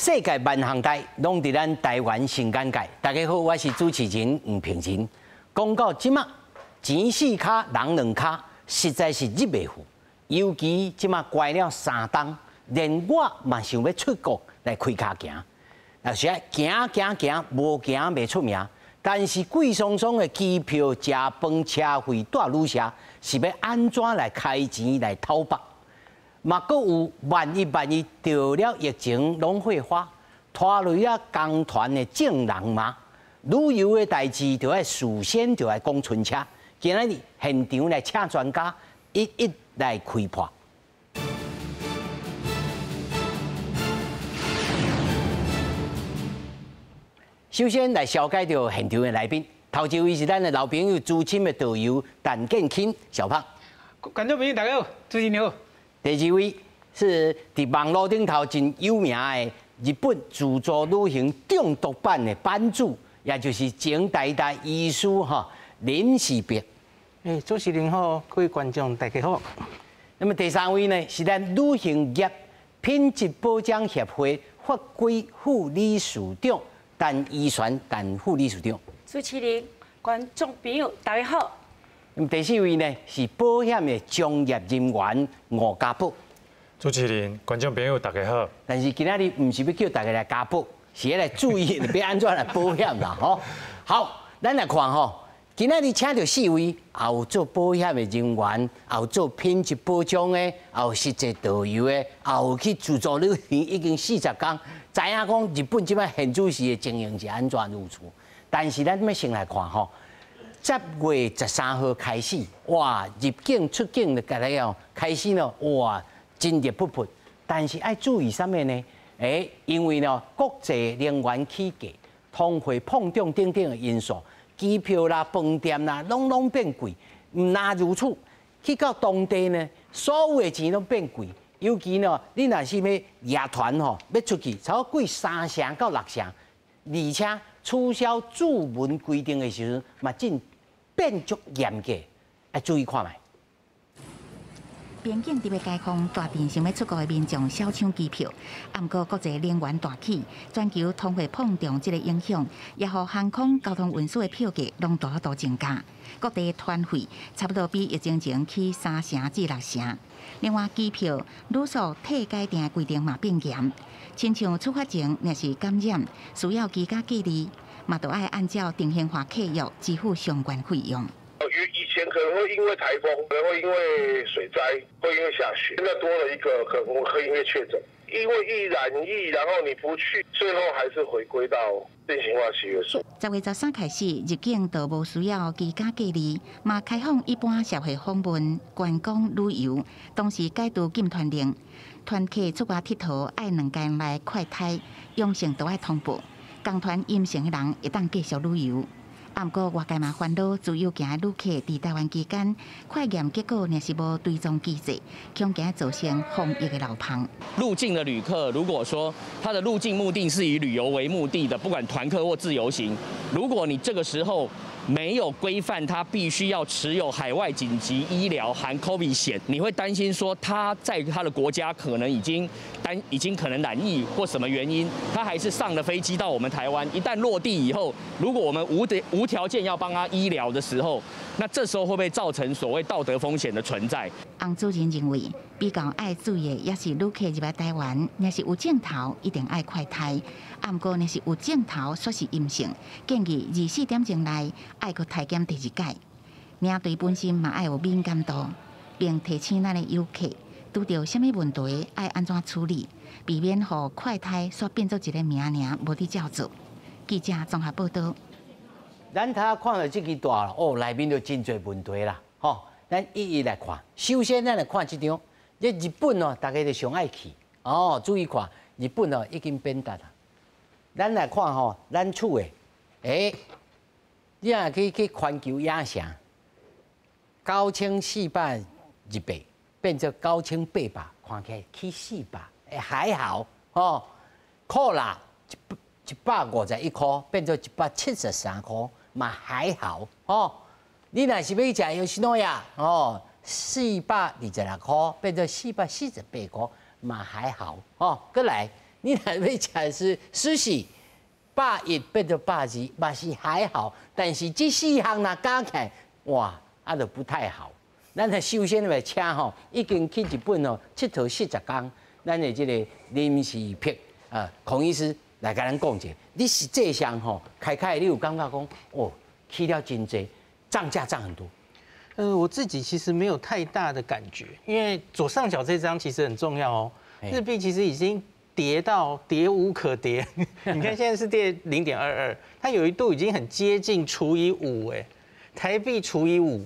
世界萬項代攏佇咱台灣新眼界。大家好，我是主持人黃平仁。講到這馬，錢四跤人兩跤，實在是入袂赴。尤其這馬關了3冬，連我嘛想欲出國來開跤行。若是愛行行行，無行袂出名。但是貴桑桑的機票、食飯、車費、蹛旅社，是欲按怎來開錢來討縛？嘛，閣有萬一萬一著了疫情攏會花，拖累啊工團的眾人嘛。旅遊的代誌，就愛事先就愛講春車。今仔日現場來請專家一一來開破。首先來紹介著現場的來賓，頭一位是咱的老朋友資深的導遊陳建钦小胖。觀眾朋友大家好，主持人好。第二位是佇網路頂頭真有名的日本自助旅行中毒版的版主，也就是前台大醫師哈林士璧。主持人好，各位觀眾大家好。那麼第三位呢，是咱旅行業品質保障協會法規副理事長陳怡璇陳副理事長。主持人、觀眾朋友大家好。那麼第四位呢，是保險的專業人員吳家寶。主持人、觀眾朋友大家好。但是今仔日毋是欲叫大家來加保，是欲來注意欲按怎來保險啦吼。好，咱來看吼，今仔日請著四位，也有做保險的人員，也有做品質保障的，也有實際導遊的，也有去自助旅行已經40工，知影講日本這擺現主時的情形是按怎如此。但是咱欲先來看吼。10月13號開始，哇，入境出境就共了開始呢，哇，真熱噗噗。但是愛注意啥物呢？因為呢，國際能源起價、通貨膨脹等等的因素，機票啦、飯店啦，攏攏變貴。毋但如此，去到當地呢，所有的錢攏變貴。尤其呢，你若是欲聶團吼，欲出去，差不多貴三成到六成，而且取消注文規定的時陣，嘛真變足嚴格，愛注意看覓。邊境特別開放，大陣想欲出國的民眾小搶機票。啊，毋過國際能源大起，全球通貨膨脹這个影響，也予航空交通運輸的票價攏大幅度增加。各地團費差不多比疫情前起三成至六成。另外，機票、旅宿退改訂的規定嘛變嚴，親像出發前若是感染，需要居家隔離，嘛都愛按照定型化契約支付相關費用。以前可能會因為颱風，可能會因為水災，會因為下雪，現在多了一個可能會因為確診，因為一染疫，然後你不去，最後還是回歸到定型化契約書。10月13開始，入境就無需要居家隔離，嘛開放一般社會訪問、觀光旅遊，同時解除禁團令，團客出外𨑨迌愛兩工內快篩，陽性都愛通報。仝團陰性的人會當繼續旅遊。啊，毋過外界嘛煩惱，自由行的旅客佇台灣期間，快驗結果若是無追蹤機制，恐驚造成防疫的漏縫。入境的旅客，如果說他的入境目的是以旅遊為目的的，不管團客或自由行，如果你這個時候沒有規範他必須要持有海外緊急醫療含 COVID 險，你會擔心說他在他的國家可能已經可能染疫或什麼原因，他還是上了飛機到我們台灣，一旦落地以後，如果我們無條件要幫他醫療的時候，那這時候會不會造成所謂道德風險的存在？洪主任認為，比較愛注意的也是旅客入來台灣，若是有症頭，一定愛快篩。啊，毋過若是有症頭，煞是陰性，建議24點鐘內愛閣篩檢第二擺。領隊本身嘛愛有敏感度，並提醒咱的遊客，拄著啥物問題愛按怎處理，避免予快篩煞變做一个名爾，無佇照做。記者綜合報道。咱頭看著這支大哦，內面就真濟問題啦，吼！咱一一來看。首先，咱來看這張，這日本哦，大家都上愛去哦。注意看，日本哦已經變達啦。咱來看吼，咱厝的，你若去環球影城，9428變做9800，看起來起400，還好吼。可樂151塊變做173塊，嘛還好吼。你若是欲去食吉野家哦，426塊變做448塊，嘛還好吼。閣來，你若欲食是壽司，110變做120，嘛是還好。但是這四項若加起來，哇，啊就不太好。咱首先來請吼，已經去日本哦，𨑨迌40工，咱的這个林氏璧啊，孔醫師來共咱講一下。你實際上吼，開開你有感覺講，哦，起了真濟，漲價漲很多。我自己其實沒有太大的感覺，因為左上角這張其實很重要哦。日幣其實已經跌到跌無可跌，你看現在是跌0.22，它有一度已經很接近除以五，哎，台幣除以五。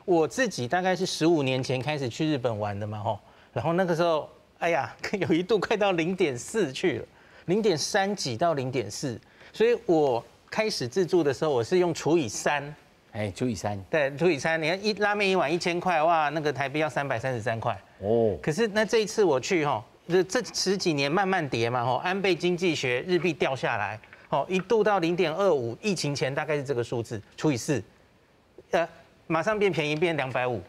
我自己大概是15年前開始去日本玩的嘛，吼，然後那個時候，哎呀，有一度快到0.4去了，0.3幾到0.4，所以我開始自助的時候，我是用除以三。哎，除以三，對，除以三，你看一拉麵一碗1000塊，哇，那個台幣要333塊。哦，可是那這一次我去哈，這十幾年慢慢跌嘛，吼，安倍經濟學日幣掉下來，哦，一度到0.25，疫情前大概是這個數字，除以四，馬上變便宜，變250。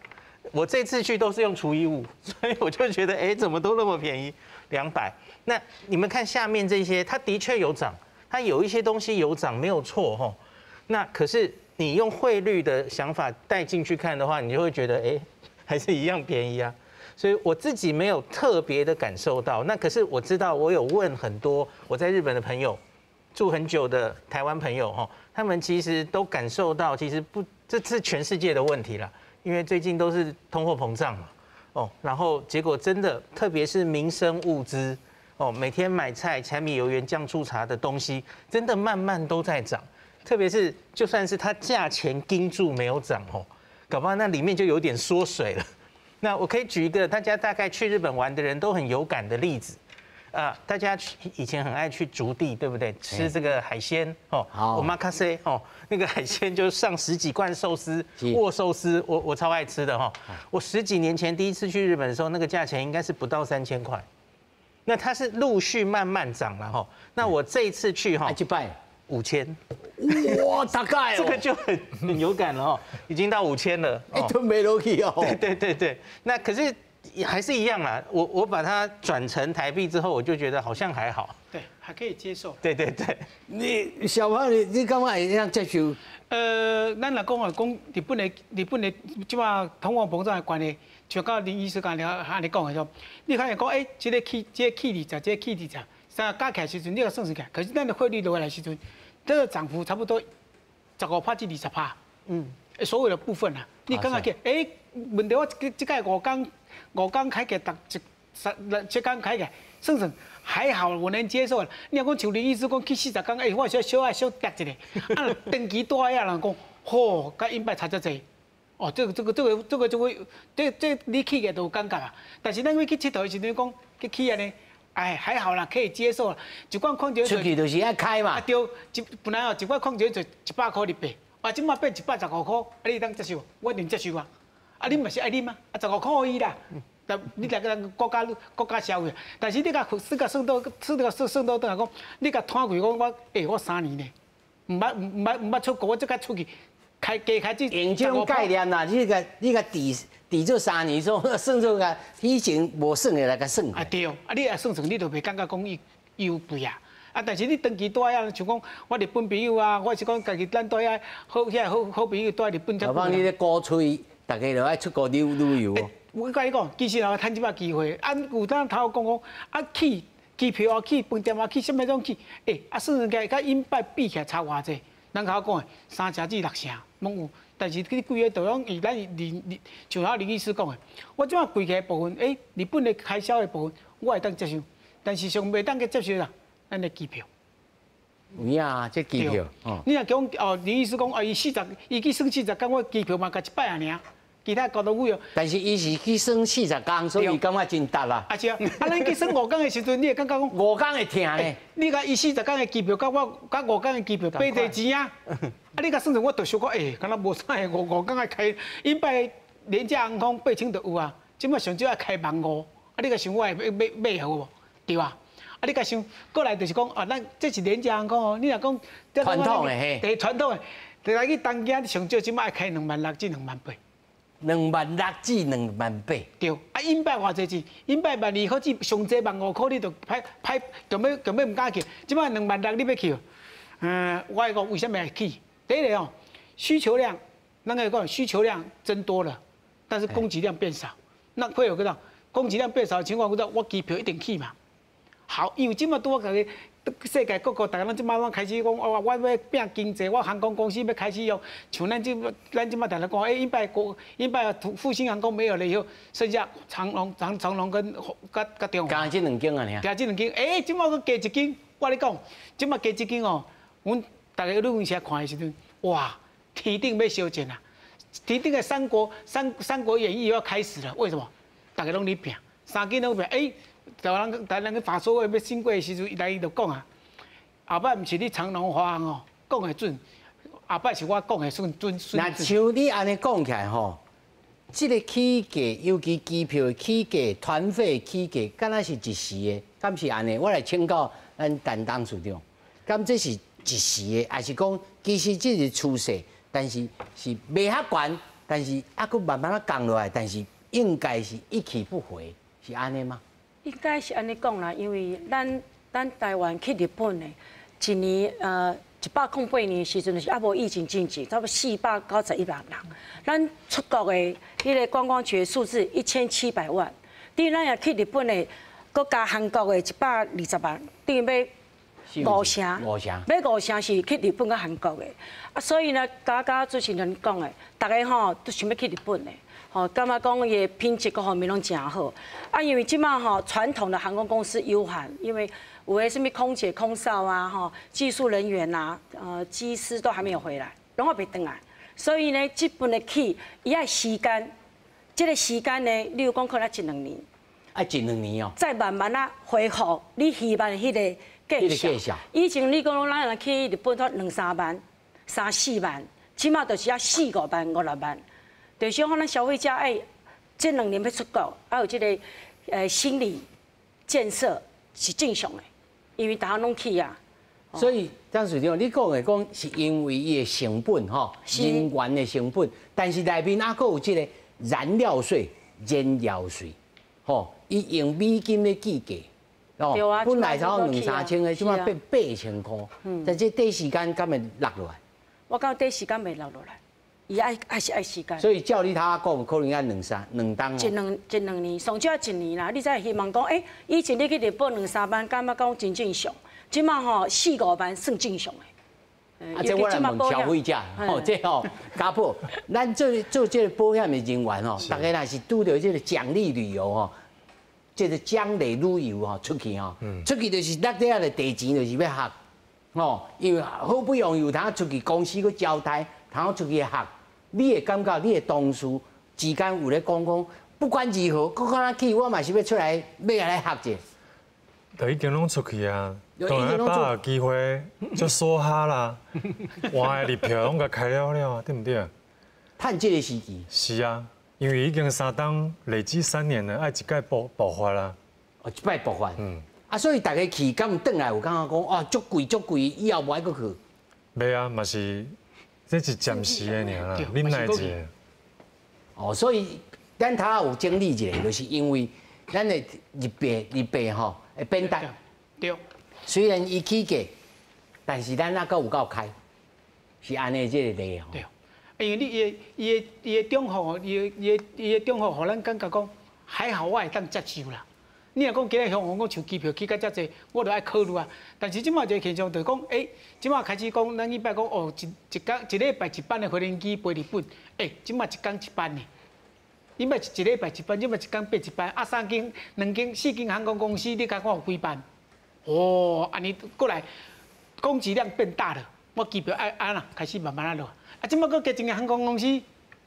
我這次去都是用除以五，所以我就覺得，哎，怎麼都那麼便宜，200。那你們看下面這些，它的確有漲，它有一些東西有漲，沒有錯，吼。那可是你用匯率的想法帶進去看的話，你就會覺得，哎，還是一樣便宜啊。所以我自己沒有特別的感受到。那可是我知道，我有問很多我在日本的朋友，住很久的台灣朋友，哈，他們其實都感受到，其實不，這是全世界的問題了。因為最近都是通貨膨脹嘛，哦，然後結果真的，特別是民生物資，哦，每天買菜、柴米油鹽醬醋茶的東西，真的慢慢都在漲。特別是就算是它價錢盯住沒有漲哦，搞不好那裡面就有點縮水了。那我可以舉一個大家大概去日本玩的人都很有感的例子，啊，大家以前很愛去築地，對不對？吃這個海鮮哦，おまかせ哦，那個海鮮就上十幾貫壽司、握壽司，我超愛吃的哈。我十幾年前第一次去日本的時候，那個價錢應該是不到3000塊，那它是陸續慢慢漲了哈。那我這一次去哈，5000，哇，大概這個就很有感了哦，已經到5000了，哎，都沒落去哦。對對對對，那可是還是一樣啦。我把它轉成台幣之後，我就覺得好像還好。對，還可以接受。對對對，你小胖，你感覺會當接受？咱若講啊，講日本的這擺通貨膨脹的關係，就佮林醫師剛才按呢講的說，你看講，哎，這個起這個起20，這個起20，三加起來時陣，你共算算起來，可是咱的匯率落來時陣，這個漲幅差不多15趴至20趴。所有的部分啊，你感覺起，哎，問題我這這擺五工開起來，逐一三七工開起來，算算還好，我能接受。你若講像林醫師講去40工，哎，我小小愛小跌一下，啊，長期蹛遐人講，吼，佮以擺差遮濟。哦，這個就會，這你去起來都有感覺啊。但是咱欲去𨑨迌的時陣講去起按呢，哎，還好啦，可以接受啦。一罐礦泉水出去就是愛開嘛。啊對，一本來哦，一罐礦泉水100塊日幣，啊，這擺變115塊，啊，你會當接受？我一定接受啊。啊，你嘛是愛啉啊？啊，十五塊予伊啦。但你來個國家消費，但是你共算到算到算算到轉來講，你共攤開講我，欸，我3年呢，毋捌出國，我這擺出去開加開這用這種概念啦，你共抵做3年，說算做共以前無算的來共算。啊對，啊你若算算，你就袂感覺講伊有貴啊。啊，但是你長期蹛遐，像講我日本朋友啊，我是講家己咱蹛遐好遐好好朋友蹛日本。小芳，你咧鼓吹，大家就愛出國旅遊。我共你講，其實若趁這擺機會，啊有當頭講講，啊去機票也去，飯店也去，啥物攏去，欸，啊算算起來，佮以擺比起來差偌濟？咱頭講的三成至六成攏有，但是去規个就攏以咱林林，像頭林醫師講的，我這擺貴起來部分，欸，日本的開銷的部分，我會當接受，但是上袂當去接受啦，咱的機票。有影啊，這機票。你若講哦，林醫師講哦，伊四十，伊去算40工，我機票嘛共一擺爾。其他交通費用，但是伊是去算40工，所以伊感覺真值啦。啊是啊，啊咱去算五工的時陣，你會感覺講五工會疼呢？你共伊40工的機票，佮我佮五工的機票比濟錢啊？啊你共算算，我就小可欸，敢若無啥個五工愛開，以擺廉價航空8000就有啊，這擺上少愛開1.5萬，啊你共想我會買好無？對吧？啊你共想過來就是講啊，咱這是廉價航空哦，你若講傳統的嘿，對傳統的，來去東京上少這擺愛開2.6萬至2.8萬。2萬6至2萬8。對，啊，以擺偌濟錢？以擺12,000塊至上濟15,000塊，你就歹歹，就欲毋敢去。這擺2萬6，你欲去？嗯，我會講為啥物會起？第一个哦，需求量，咱個講需求量增多了，但是供給量變少，那會有個啥？供給量變少的情況下，我機票一定起嘛。好，因為這擺拄仔共你世界各國，逐家攏這擺攏開始講，哦，我欲拼經濟，我航空公司欲開始用，像咱這擺逐家講，欸，以擺國，以擺復興航空沒有了以後，剩下長榮、長榮跟佮中華。加這兩間啊，爾。加這兩間，欸，這擺閣加一間，我咧講，這擺加一間哦，阮逐家旅行社看的時陣，哇，天頂欲相戰啊！天頂的三國演義又要開始了，為什麼？逐家攏咧拼，三間攏拼，欸。台灣人去法說會欲新貴的時陣，伊來伊就講啊，後擺毋是你長榮華航哦，講的準，後擺是我講的準準。若像你按呢講起來吼，這个起價，尤其機票的起價、團費起價，敢若是一時的，敢是按呢？我來請教咱陳董事長，敢這是一時的，還是講其實這是趨勢？但是是袂遐懸，但是猶閣慢慢仔降落來，但是應該是一去不回，是按呢嗎？應該是按呢講啦，因為咱台灣去日本的，一年108年的時陣，就是猶無疫情之前，差不多491萬人。咱出國的彼个觀光局的數字1700萬，等於咱若去日本的，閣加韓國的120萬，等於欲五成，五成，欲五成是去日本佮韓國的。啊，所以呢，剛剛主持人講的，逐家吼都想欲去日本的。吼，感覺講伊的品質各方面攏誠好。啊，因為這擺吼傳統的航空公司有限，因為有的啥物空姐、空少啊、吼技術人員啊、機師都還沒有回來，攏還袂轉來。所以呢，這份的起，伊愛時間，這個時間呢，例如講可能一兩年。啊，一兩年哦。再慢慢仔恢復你希望彼个價數。以前你講咱若去日本，都兩三萬、三四萬，這擺就是愛四五萬、五六萬。就是講，咱消費者愛這兩年欲出國，啊有這个心理建設是正常的，因為逐家攏去啊。所以張市長，你講的講是因為伊的成本吼，人員的成本，但是內面猶閣有這个燃料稅、燃料稅，吼，伊用美金咧計價，哦，本來差不多兩三千的，這擺變8000塊，但這短時間敢會落落來？我感覺短時間袂落落來。伊愛還是愛時間，所以照你頭仔講，可能愛兩三兩冬。一兩一兩年，上少一年啦。你才會希望講，欸，以前你去日本兩三萬，感覺講真正常，這擺吼四五萬算正常的。啊，這我來問消費者，吼，這吼家寶，咱做做這個保險的人員吼，逐家若是拄著這个獎勵旅遊吼，這个獎勵旅遊吼出去吼，出去就是落底仔就地錢就是欲合，吼，因為好不容易有通出去，公司閣招待，通出去合。你會感覺你的同事之間有咧講講，不管如何，閣較去，我嘛是欲出來，欲來合者。就已經攏出去啊，當然把握機會就梭哈啦，換的日票攏共開了了啊，對毋對？趁這个時機。是啊，因為已經三冬累積3年了，愛一擺爆發啦。哦，一擺爆發。嗯。啊，所以逐家去，敢有轉來有感覺講，哦，足貴足貴，以後無愛閣去。袂啊，嘛是。這是暫時的爾啦，忍耐一下。哦，所以咱頭仔有整理一下，就是因為咱的日幣吼會變值。對。雖然伊起價，但是咱猶閣有夠開，是按呢這个例吼。對。因為你伊的漲幅，伊的漲幅，予咱感覺講還好，我會當接受啦。你若講今日香港講像機票起價遮濟，我就愛考慮啊。但是這擺一个現象就是講，欸，這擺開始講，咱以擺講哦，一工一禮拜一班的飛行機飛日本，欸，這擺一工一班呢。以擺一禮拜一班，這擺一工變一班，啊，三間、兩間、四間航空公司，你共看有幾班？哦，按呢過來，供給量變大了，我機票愛按怎開始慢慢仔落。啊，這擺閣加一間航空公司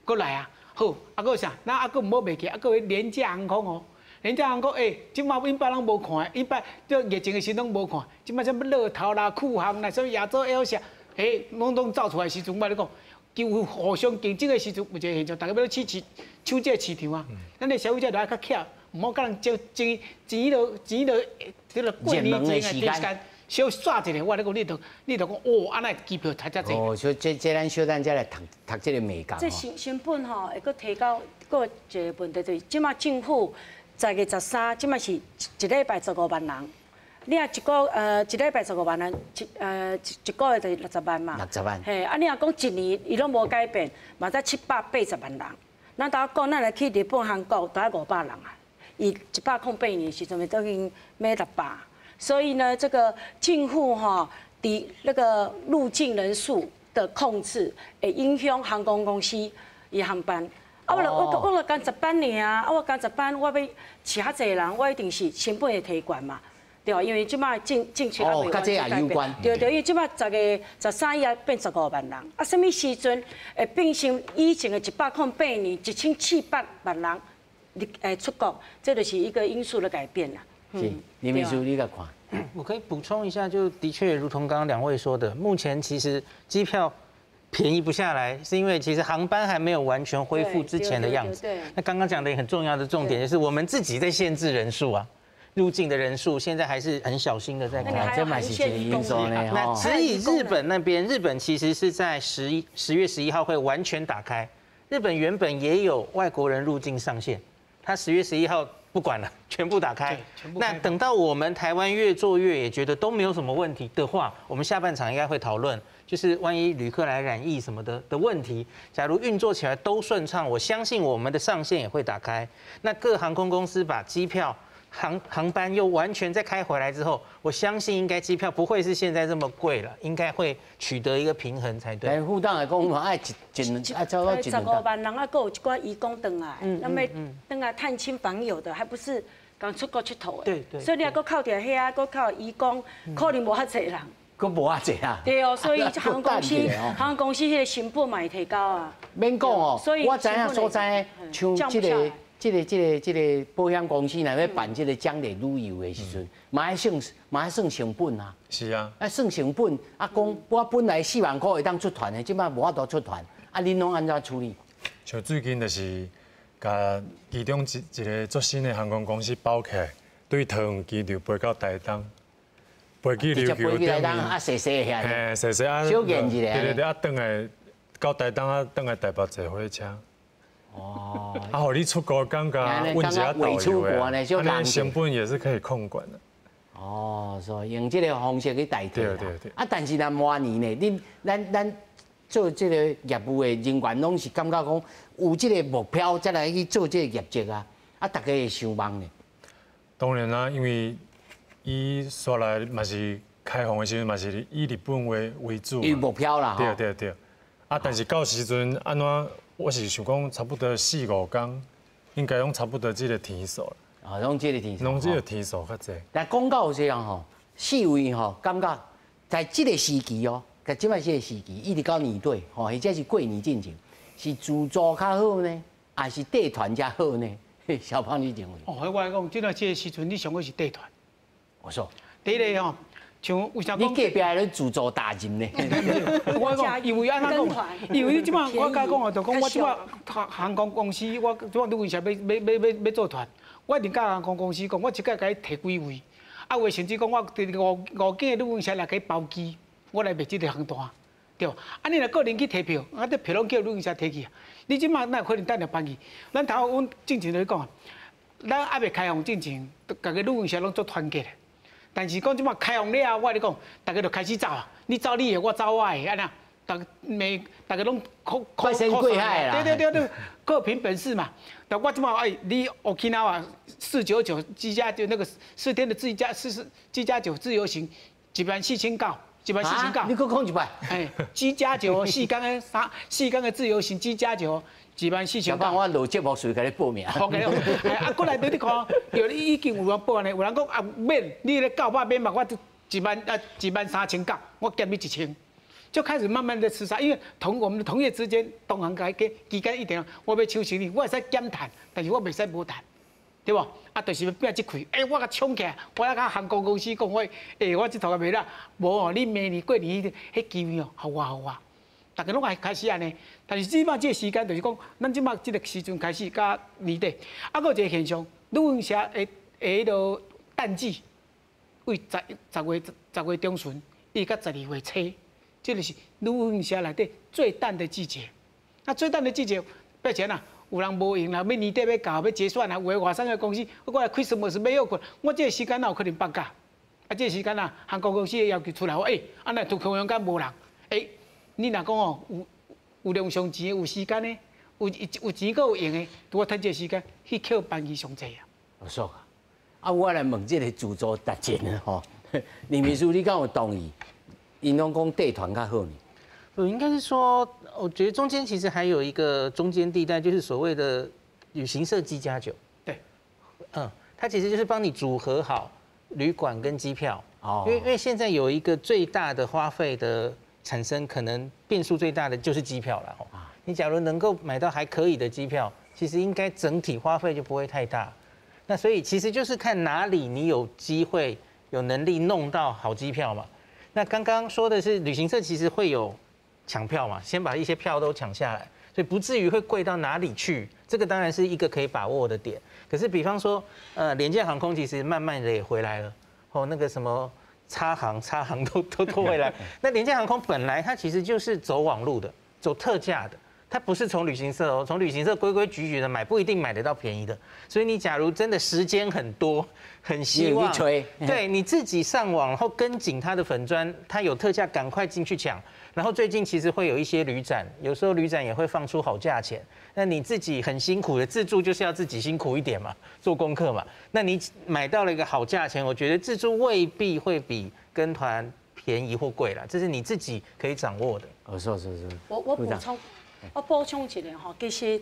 閣來啊，好，啊，閣有啥？咱猶閣毋好袂記，猶閣有廉價航空哦。廉價航空，欸，這擺以擺攏無看，以擺這疫情的時陣攏無看，這擺啥物樂透啦、酷航啦、啥物亞洲 L 啥，欸，攏走出來時陣，我共你講，幾乎互相競爭的時陣，有一個現象，逐家欲去搶搶這个市場啊。咱的消費者就愛較巧，毋好共人爭錢錢落錢落，這個過年前的時間，小刷一下，我咧講你就講哦，按呢機票才遮濟。哦，所以這咱小等才來讀讀這個眉角。這成本吼會閣提高，閣一個問題就是，這馬政府10月13，這馬是一禮拜15萬人。你若一禮拜15萬人，一個月就是60萬嘛。60萬。嘿，啊，你若講一年，伊攏無改變，嘛才780萬人。咱頭講，咱若去日本、韓國，都愛500人啊。伊108年時陣，都已經買600。所以呢，這個政府吼，佇那個入境人數的控制，會影響航空公司伊航班。啊，我就工十班爾啊，我工十班，我欲飼較濟人，我一定是成本會提懸嘛。對，因為這擺政策還未完全改變。對對，因為這擺10月13日變15萬人，啊，啥物時陣會變成以前的108年1400萬人出國，這就是一個因素的改變啦。是，林秘書你來看。我可以補充一下，就的確如同剛剛兩位說的，目前其實機票便宜不下來，是因為其實航班還沒有完全恢復之前的樣子。那剛剛講的也很重要的重點，就是我們自己在限制人數啊。入境的人數現在還是很小心的在看，這嘛是一個因素呢。那只以日本那邊，日本其實是在10月11號會完全打開。日本原本也有外國人入境上限，他10月11號不管了，全部打開。那等到我們台灣越做越也覺得都沒有什麼問題的話，我們下半場應該會討論，就是萬一旅客來染疫什麼的問題，假如運作起來都順暢，我相信我們的上限也會打開。那各航空公司把機票、航班又完全再開回來之後，我相信應該機票不會是現在這麼貴了，應該會取得一個平衡才對。但負擔來講嘛，愛一一啊，差不多一15萬人啊，閣有一寡移工轉來，那麼轉來探親訪友的，還不是講出國𨑨迌的。對對。所以你若閣扣著遐，閣扣移工，可能無遐濟人。閣無遐濟啊。對哦，所以航空公司彼個成本嘛會提高啊。免講哦，我知影所在像這個。這個保險公司若欲辦這個獎勵旅遊的時陣，嘛愛算嘛愛算成本啊。是啊。啊，算成本啊，講我本來4萬塊會當出團的，這擺無法度出團，啊，恁攏按怎處理？像最近就是共其中一個足新的航空公司包起來，對桃園機場飛到台東，飛機琉球頂面，啊，踅踅遐。嘿，踅踅啊。小見一下。對對對，啊，轉來到台東啊，轉來台北坐火車。哦，啊，予你出國感覺問一下導遊的，按呢成本也是可以控管的。哦，所以用這個方式去代替。對對對。啊，但是若明年呢，恁咱做這個業務的人員，攏是感覺講有這個目標，才來去做這個業績啊。啊，大家會傷望呢。當然啦，因為伊煞來嘛是開放的時陣，嘛是以日本為主。以目標啦。對對對。啊，但是到時陣按怎？我是想講，差不多四五工，應該攏差不多這個天數啦。啊，攏這個天數。攏這個天數較濟。但講到這樣吼，四位吼，感覺在這個時期哦，在這擺這個時期，一直到年底吼，或者是過年進前，是自助較好呢，還是帶團較好呢？小胖你認為？哦，我來講，這個時陣你上好是帶團。我說。第一個吼。像為啥講？你隔壁咧自助達人呢？我講，因為按怎講？因為你這擺我共講哦，就講我這擺航空公司，我這擺旅行社欲做團，我一定共航空公司講，我一擺共伊提幾位，啊有的甚至講我佇五間的旅行社來共伊包機，我來賣這個航單，對。啊，你若個人去提票，啊，這票攏叫旅行社提去啊。你這擺哪有可能等著班機？咱頭阮進前就講，咱猶未開放進前，逐个旅行社攏做團結的。但是講這擺開放了後，我跟你講，大家就開始走啊！你走你的，我走我的，按呢，逐家攏靠靠靠過海啦。對對對對，各憑本事嘛。但我這擺哎，你 Okinawa 499機加就那個4天的自駕四機加九自由行，14900，14900。你閣講一擺。哎，機加九4天的自由行機加九。14900。我落節目隨共你報名。好嘅，啊，過來對你看，有已經有人報呢，有人講啊免，你咧900免嘛，我就13900，我減你1000，就開始慢慢的廝殺，因為同我們的同業之間，同行間之間一點，我欲搶生意，我會使減趁，但是我袂使無趁，對無？啊，就是欲拼這氣，欸，我共搶起來，我來共航空公司講，我，欸，我這套個袂啦，無哦，你明年過年彼機會哦，予我予我。大家攏會開始按呢，但是這擺這個時間就是講，咱這擺這個時陣開始到年底，啊，閣有一個現象，旅行社的彼落淡季，為十月10月中旬，一直到12月初，这就是旅行社内底最淡的季节。那最淡的季节，变成啊，有人无闲啦，欲年底欲到欲结算啦，有的外省的公司，我过来 Christmas 欲歇困，我这个时间哪有可能放假？啊，这个时间啊，航空公司的要求出来，欸，啊，若突然间无人，欸，你若讲哦，有量上钱，有时间的，有钱阁有闲的，拄好趁这个时间去扣班机上济啊。我说啊，啊，我来问这个自助达人吼，林秘书，你敢有同意？𪜶拢讲带团较好呢？不，应该是说，我觉得中间其实还有一个中间地带，就是所谓的旅行社机加酒。它其实就是帮你组合好旅馆跟机票。因为现在有一个最大的花费的产生，可能变数最大的就是机票了。你假如能够买到还可以的机票，其实应该整体花费就不会太大。那所以其实就是看哪里你有机会、有能力弄到好机票嘛。那刚刚说的是旅行社其实会有抢票嘛，先把一些票都抢下来，所以不至于会贵到哪里去。这个当然是一个可以把握的点。可是比方说，廉价航空其实慢慢的也回来了，哦，那个什么差航、差航都拖回来。那廉价航空本来它其实就是走网路的，走特价的。它不是从旅行社哦，从旅行社规规矩矩的买，不一定买得到便宜的。所以你假如真的时间很多，很希望，对你自己上网，然后跟紧它的粉专，它有特价，赶快进去抢。然后最近其实会有一些旅展，有时候旅展也会放出好价钱。那你自己很辛苦的自助就是要自己辛苦一点嘛，做功课嘛。那你买到了一个好价钱，我觉得自助未必会比跟团便宜或贵啦，这是你自己可以掌握的。哦，是是是。我补充。我补充一下吼，其实，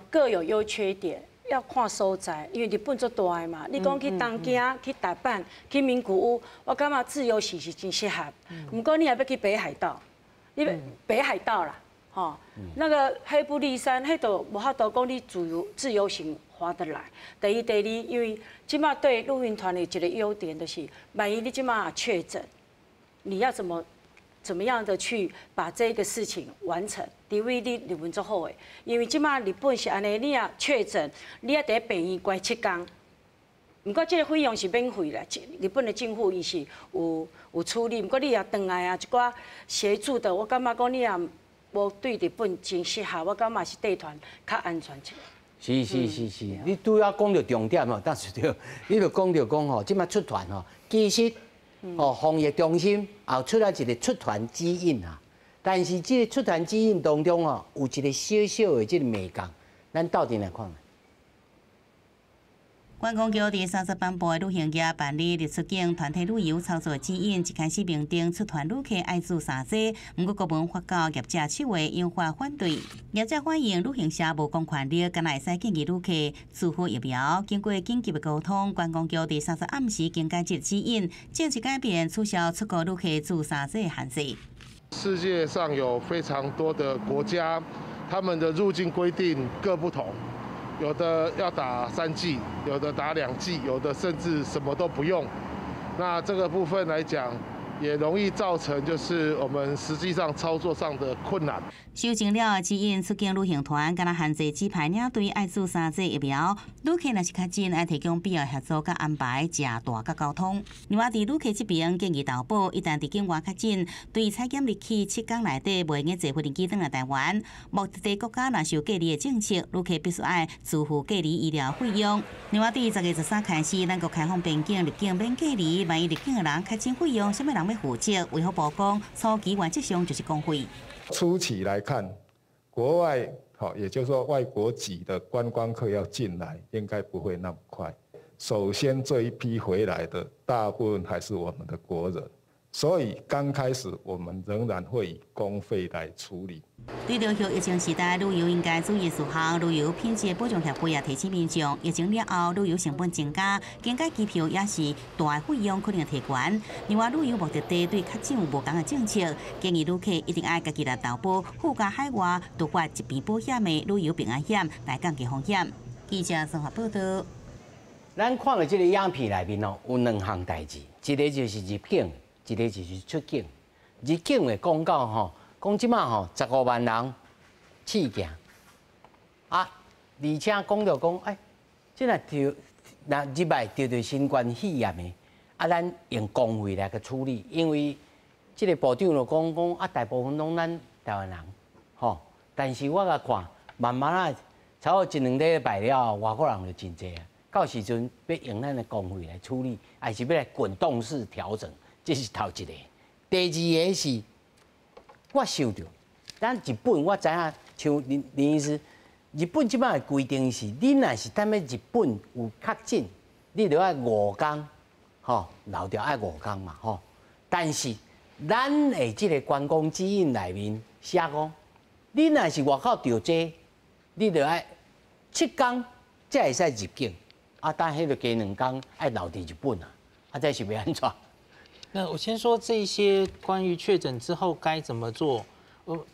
各有优缺点，要看所在，因为日本足大的嘛。你讲去东京、去大阪、去名古屋，我感觉自由行是真适合。毋过你若欲去北海道，你北海道啦，吼，那个黑部立山，彼都无法度讲你自由行划得来。第一、第二，因为这马对旅行团的一个优点就是，万一你这马确诊，你要怎么样的去把这个事情完成？除非你日文足好的，因为这马日本是按呢，你若确诊，你爱伫病院关7天。毋过这个费用是免费啦，日本的政府伊是有处理。毋过你若转来啊，一寡协助的，我感觉讲你若无对日本真适合，我感觉是带团较安全一点。是是是是，你拄仔讲著重点哦，但是著，你著讲著讲吼，这马出团吼，其实哦，防疫中心也出来一个出团指引啊，但是这个出团指引当中哦，有一个小小的这个眉角，咱斗阵来看。观光局伫30颁布的旅行业办理入出境团体旅游操作指引，一开始明定出团旅客爱注三剂，毋过国文发到业者手的引发反对。业者反映旅行社无公权力，敢若会使建议旅客自付疫苗。经过紧急的沟通，观光局伫30暗时更改这个指引，正式改变取消出国旅客注三剂的限制。世界上有非常多的国家，他们的入境规定各不同。有的要打3剂，有的打2剂，有的甚至什么都不用。那这个部分来讲，也容易造成就是我们实际上操作上的困难。修正了指引，出境旅行团敢若限制指派领队爱注三剂疫苗，旅客若是确诊，爱提供必要协助佮安排食住佮交通。另外，伫旅客这边建议投保，一旦伫境外确诊，对采检日起7天内底袂用坐飞机转来台湾。目的地国家若是有隔离的政策，旅客必须爱自付隔离医疗费用。另外，对10月13开始，咱国开放边境入境免隔离，万一入境的人确诊费用，啥物人欲负责？卫福部讲，初期原则上就是公费。初期来看，国外好，也就是说外国籍的观光客要进来，应该不会那么快。首先这一批回来的，大部分还是我们的国人，所以刚开始我们仍然会以公费来处理。对著后疫情时代，旅游应该注意事项，旅游品质保障协会也提醒民众，疫情了后旅游成本增加，加价机票也是大费用可能提悬。另外，旅游目的地对确诊有无仝的政策，建议旅客一定爱家己来投保附加海外独发疾病保险的旅游平安险来降低风险。记者综合报道。咱看的这个影片内面哦，有两项代志，一个就是入境，一个就是出境。入境的广告吼，讲这马吼15万人试行，啊，而且讲著讲，哎，这若著若入来著著新冠肺炎的，啊，咱用公費來去處理，因為這个部長就講講啊，大部分攏咱台灣人，吼。但是我共看，慢慢啊，差不多一兩禮拜了，外國人就真濟啊。到時陣欲用咱的公費來處理，還是欲來滾動式調整？這是頭一个。第二个是，我想著，咱日本我知影，像林林醫師，日本這擺的規定是，你若是踮咧日本有確診，你著愛五工，吼，留著愛五工嘛，吼。但是咱的這个觀光指引內面寫講，你若是外口著這，你著愛7工才會使入境。啊，但彼个加兩工愛留佇日本啊，啊，這是欲按怎？那我先說這些關於確診之後該怎麼做，我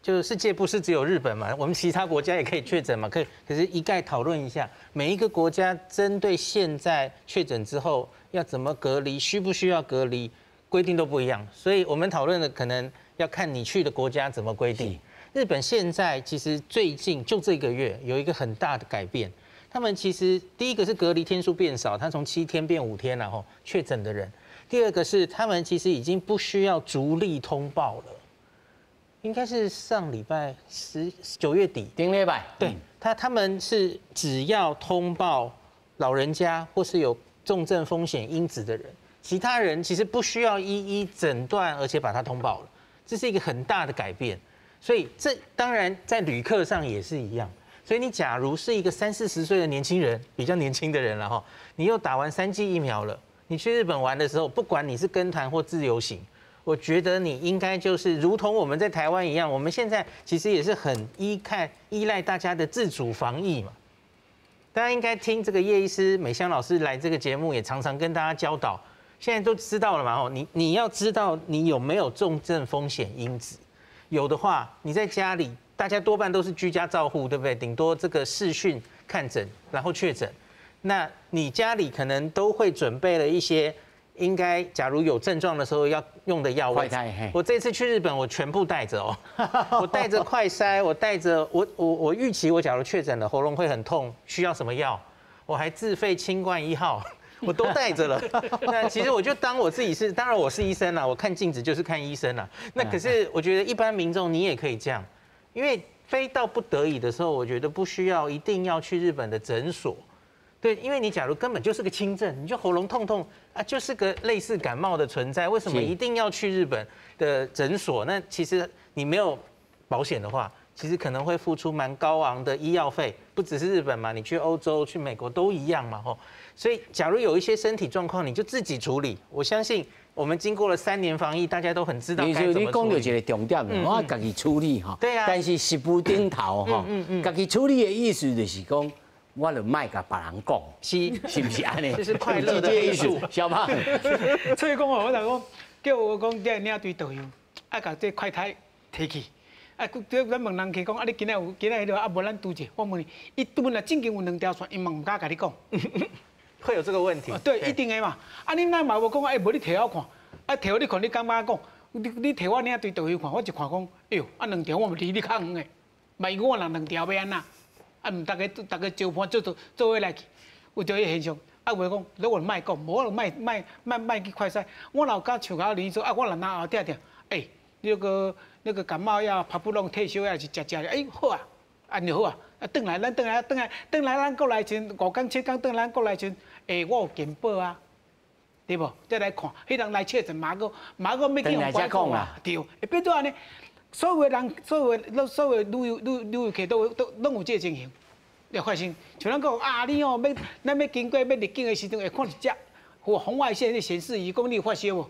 就世界不是只有日本嘛，我們其他國家也可以確診嘛，可以，可是一概討論一下，每一個國家針對現在確診之後要怎麼隔離，需不需要隔離，規定都不一樣，所以我們討論的可能要看你去的國家怎麼規定。日本現在其實最近就這個月有一個很大的改變，他們其實第一個是隔離天數變少，他從7天變5天了吼，確診的人。第二個是他們其實已經不需要逐例通報了，應該是上禮拜9月底，頂禮拜，對，他們是只要通報老人家或是有重症風險因子的人，其他人其實不需要一一診斷，而且把它通報了，這是一個很大的改變。所以這當然在旅客上也是一樣。所以你假如是一個三四十歲的年輕人，比較年輕的人了哈，你又打完3劑疫苗了。你去日本玩的時候，不管你是跟團或自由行，我覺得你應該就是如同我們在台灣一樣，我們現在其實也是很依賴大家的自主防疫嘛。大家應該聽這個葉醫師、美香老師來這個節目，也常常跟大家教導，現在都知道了嘛？吼，你要知道你有沒有重症風險因子，有的話，你在家裡，大家多半都是居家照護，對不對？頂多這個視訊看診，然後確診。那你家裡可能都會準備了一些，應該假如有症狀的時候要用的藥物。我這次去日本，我全部帶著哦，我帶著快篩，我帶著我預期我假如確診了，喉嚨會很痛，需要什麼藥，我還自費清冠1號，我都帶著了。那其實我就當我自己是，當然我是醫生啦，我看鏡子就是看醫生啦。那可是我覺得一般民眾你也可以這樣，因為非到不得已的時候，我覺得不需要一定要去日本的診所。對，因為你假如根本就是個輕症，你就喉嚨痛痛啊，就是個類似感冒的存在，為什麼一定要去日本的診所？那其實你沒有保險的話，其實可能會付出蠻高昂的醫藥費，不只是日本嘛，你去歐洲、去美國都一樣嘛，吼。所以，假如有一些身體狀況，你就自己處理。我相信我們經過了3年防疫，大家都很知道該怎麼處理。你講到一個重點，我家己處理哈。對啊。但是實務頂頭吼，家己處理的意思就是講，我就莫共別人講，是毋是按呢？這是快樂的藝術。小胖，所以講哦，我就講叫我講這領隊導遊愛共這快篩提去。啊，這咱問人客講，啊，你今仔有今仔彼个啊，無咱拄者。我問伊，伊拄若正經有兩條線，伊嘛毋敢共你講。會有這個問題。對，一定的嘛。啊，你若嘛無講，欸，無你提我看，啊，提予你看，你感覺講，你提我領隊導遊看，我一看講，哎喲，啊兩條我嘛離你較遠的，萬一我若兩條欲按怎？啊，毋逐家逐家招伴做做做伙來去，有這个現象。啊，有的講，你我莫講，無我就莫莫莫莫去快篩。我若有敢像甲林醫師啊，我若嚨喉疼疼，欸，那個感冒藥、帕布隆退燒藥是食食，欸，好啊，按就好啊。啊，轉來咱轉來轉來轉來咱國內時5工7工轉來咱國內時，欸，我有健保啊，對無？再來看，彼人來確診嘛閣嘛閣欲去予關講啊，對，會變做按呢。所有的人，所有的旅遊客都攏有這個情形，會發生。像咱講啊，你哦欲咱欲經過欲入境的時陣，會看一隻有紅外線咧顯示儀，講你有發燒無？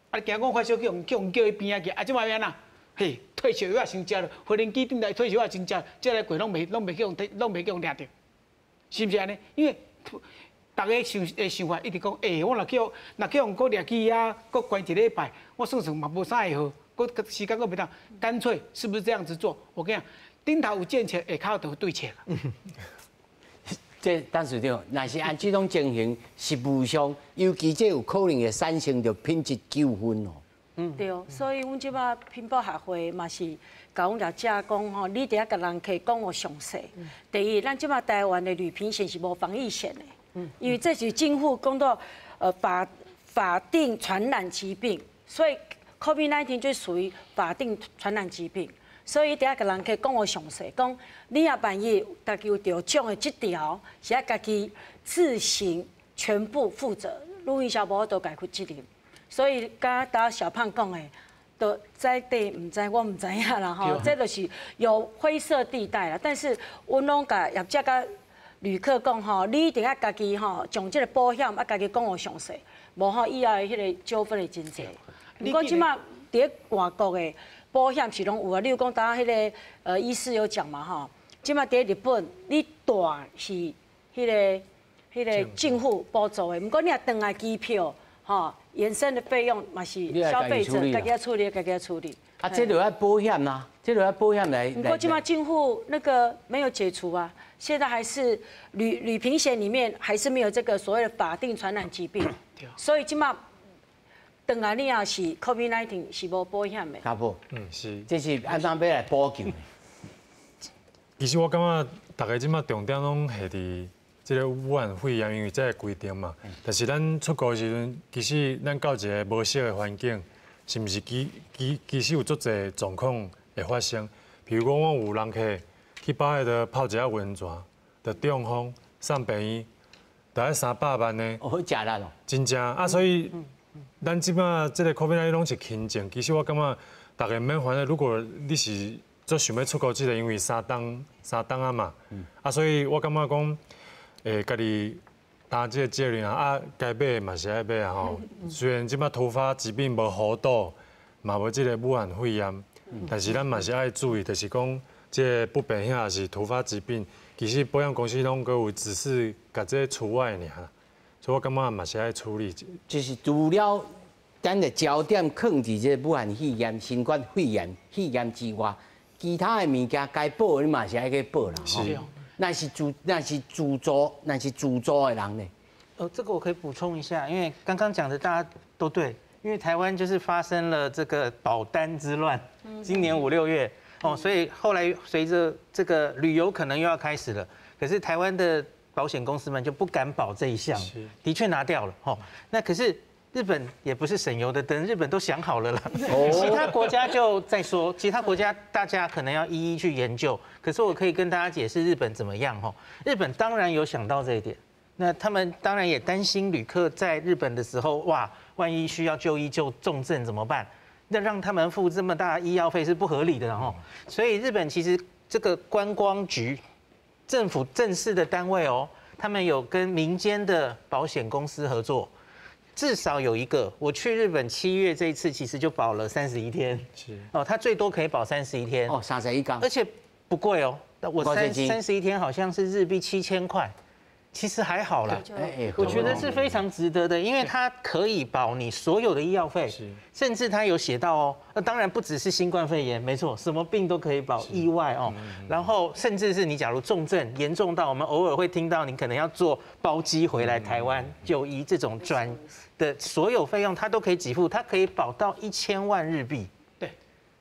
啊，你驚講發燒去予叫伊邊仔去，啊，這擺欲按怎？嘿，退燒藥先食了，飛輪機頂來退燒藥先食，這來過攏袂去予掠著，是毋是按呢？因為逐家想的想法一直講，欸，我若去予閣掠去遐，閣關一禮拜，我算算嘛無啥會好。閣時間閣袂當，乾脆是不是這樣子做？我跟你講，頂頭有政策，下跤就有對策。這董事長，若是按這種情形，實務上，尤其這有可能會產生著品質糾紛哦。對，所以阮這擺品保協會嘛是共阮業者講吼，你得愛共人客講予詳細。第一，咱這擺台灣的旅平險是無防疫險的，因為這是政府講到法。法定传染疾病，所以 COVID-19 就属于法定传染疾病。所以一定爱共人客讲予详细，讲你若万一家己有著奖的这条，是爱家己自行全部负责，旅行社无法度共负责任。所以敢拄小胖讲的，都知地毋知，我毋知影啦吼，这就是有灰色地带啦。但是阮拢共业者佮旅客讲吼，你一定爱家己吼，将这个保险爱家己讲予详细，无吼以后的彼个纠纷会真济。毋过这马伫咧外国的保险是拢有啊，例如讲，拄仔彼个医师有讲嘛吼，这马伫咧日本，你蹛是彼个政府补助的，毋过你若转来机票吼，延伸的费用嘛是消费者家己爱处理，家己爱处理。啊，这就爱保险啦，这就爱保险来。毋过这马政府那个没有解除啊，现在还是旅平险里面还是没有这个所谓的法定传染疾病，所以这马转来你若是 COVID-19 是无保险的。卡普，是。这是按怎欲来补救的？其实我感觉大家这马重点拢下伫这个武汉肺炎，因为这个规定嘛。但是咱出国的时阵，其实咱到一个无熟的环境，是毋是其实有足济状况会发生？比如讲，我有人客去巴彼度泡一下温泉，就中风送病院，就爱300万呢。哦，好食力哦。真正啊，所以咱这马这个 COVID-19 拢是轻症，其实我感觉大家毋免烦恼。如果你是足想欲出国这个，因为三冬啊嘛，啊，所以我感觉讲，家己担这个责任啊，啊，该买的嘛是爱买啊吼。虽然这马突发疾病无猴痘，嘛无这个武汉肺炎，但是咱嘛是爱注意，就是讲这个不便险也是突发疾病，其实保险公司拢阁有指示，共这除外尔。所以我感觉嘛是爱处理。就是除了咱的焦点放伫这个武汉肺炎、新冠肺炎之外，其他的物件该保的你嘛是爱去保啦。是。若是自助的人呢？哦，这个我可以补充一下，因为刚刚讲的大家都对，因为台湾就是发生了这个保单之乱，今年五六月哦，所以后来随着这个旅游可能又要开始了，可是台湾的保险公司们就不敢保这一项，的确拿掉了哦。那可是日本也不是省油的灯，日本都想好了啦。其他国家就再说，其他国家大家可能要一一去研究。可是我可以跟大家解释日本怎么样哈。日本当然有想到这一点，那他们当然也担心旅客在日本的时候，哇，万一需要就医就重症怎么办？那让他们付这么大医药费是不合理的哈。所以日本其实这个观光局，政府正式的单位哦，他们有跟民间的保险公司合作。至少有一个，我去日本7月这一次，其实就保了三十一天。哦，它最多可以保三十一天。哦，三十一天。而且不贵哦，我三十一天好像是日币7000块，其实还好啦。我觉得是非常值得的，因为它可以保你所有的医药费，甚至它有写到哦，那当然不只是新冠肺炎，没错，什么病都可以保，意外哦，然后甚至是你假如重症严重到我们偶尔会听到你可能要坐包机回来台湾就医这种转的所有费用，它都可以给付，它可以保到1000万日币。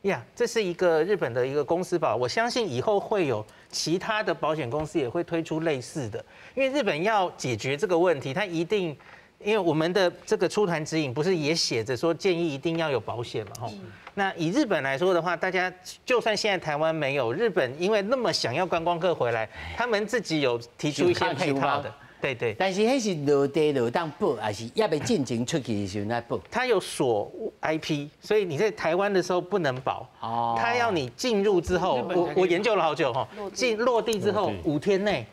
呀，这是一个日本的一个公司保，我相信以后会有其他的保险公司也会推出类似的，因为日本要解决这个问题，它一定，因为我们的这个出团指引不是也写着说建议一定要有保险嘛，吼。那以日本来说的话，大家就算现在台湾没有，日本因为那么想要观光客回来，他们自己有提出一些配套的。对对，但是彼是落地就当保，还是犹未进前出去的时阵来保？它有锁 IP，所以你在台湾的时候不能保。哦，它要你进入之后，我研究了好久哈，进落地之后五天内，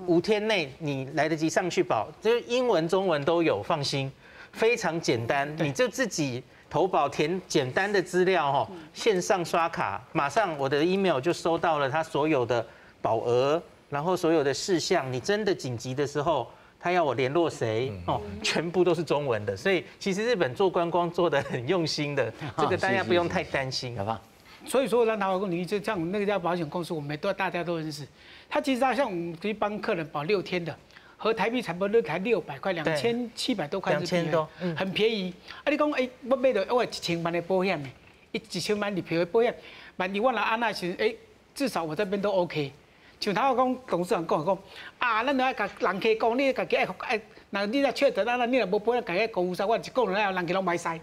五天内你来得及上去保，就是英文、中文都有，放心，非常简单，你就自己投保，填简单的资料哈，线上刷卡，马上我的 email 就收到了他所有的保额。然后所有的事项，你真的紧急的时候，他要我联络谁哦，全部都是中文的。所以其实日本做观光做的很用心的，这个大家不用太担心，好不好？所以说，让他讲，你就像那个家保险公司，我们都大家都认识。他其实他像我们可以帮客人保6天的，合台币差不多才600块，2700多块日币，多，很便宜。啊，你讲哎，我买著我一千万的保险的，一千万日币的保险，万一我若按呢时，哎，至少我这边都 OK。像頭講董事長講講，啊，咱愛共人客講，你家己愛愛，若你若確診啊，你若無保險，家己高篩，我一講了後，人客攏袂篩。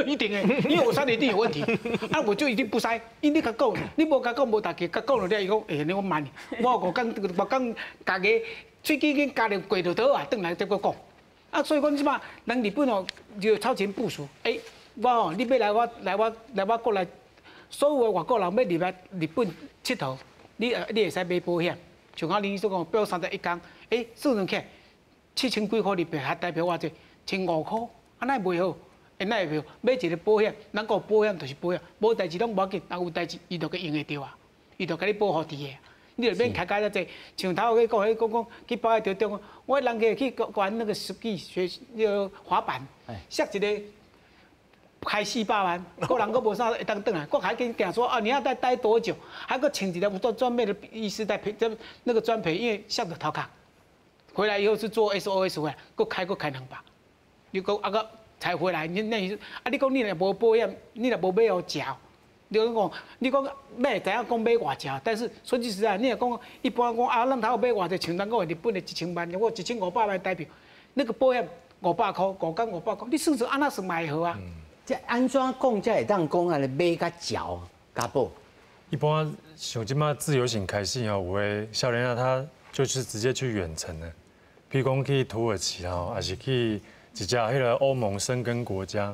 一定的，因為我篩一定有問題，啊，我就一定不篩。因為你共講，你無共講無代誌，共講了了，伊講，欸，你我慢，我5工5工家己喙齒緊咬著過就倒啊，轉來再閣講。啊，所以講這擺人日本哦，就超前部署。欸，我哦，你欲來我來我來我國內，所有的外國人欲入來日本𨑨迌，你會使買保險。像我恁所講，標31工，欸，算算起來7000幾箍日幣，還代表偌濟？1500箍，啊，哪會袂好？欸，哪會袂好？買一個保險，咱講保險就是保險，無代誌攏無要緊，若有代誌，伊就閣用會著啊，伊就共你保護佇的。你就免開較遮濟，像頭去講彼講講去北海道中，我人客去玩那個 ski 學那個滑板，摔一個開400萬，個人閣無啥會當轉來，閣還跟講說啊，你要再待多久？還閣請一個專專門的醫師在賠，這那個專賠，因為摔著頭殼，回來以後是做 SOS 回來，閣開閣開200，你講啊閣才回來，你那啊你講你若無保險，你若無買予食。你講，你講買知影講買偌濟，但是說句實在，你若講一般講啊，咱頭買偌濟，像咱講日本的1000萬，我1500萬台幣，那個保險500箍，5工500箍，你算算按怎算嘛會好啊？這按怎講才會當講按呢買較潲較保？一般像這馬自由行開始吼，有的少年仔他就是直接去遠程的，譬如講去土耳其吼，還是去一隻彼個歐盟申根國家，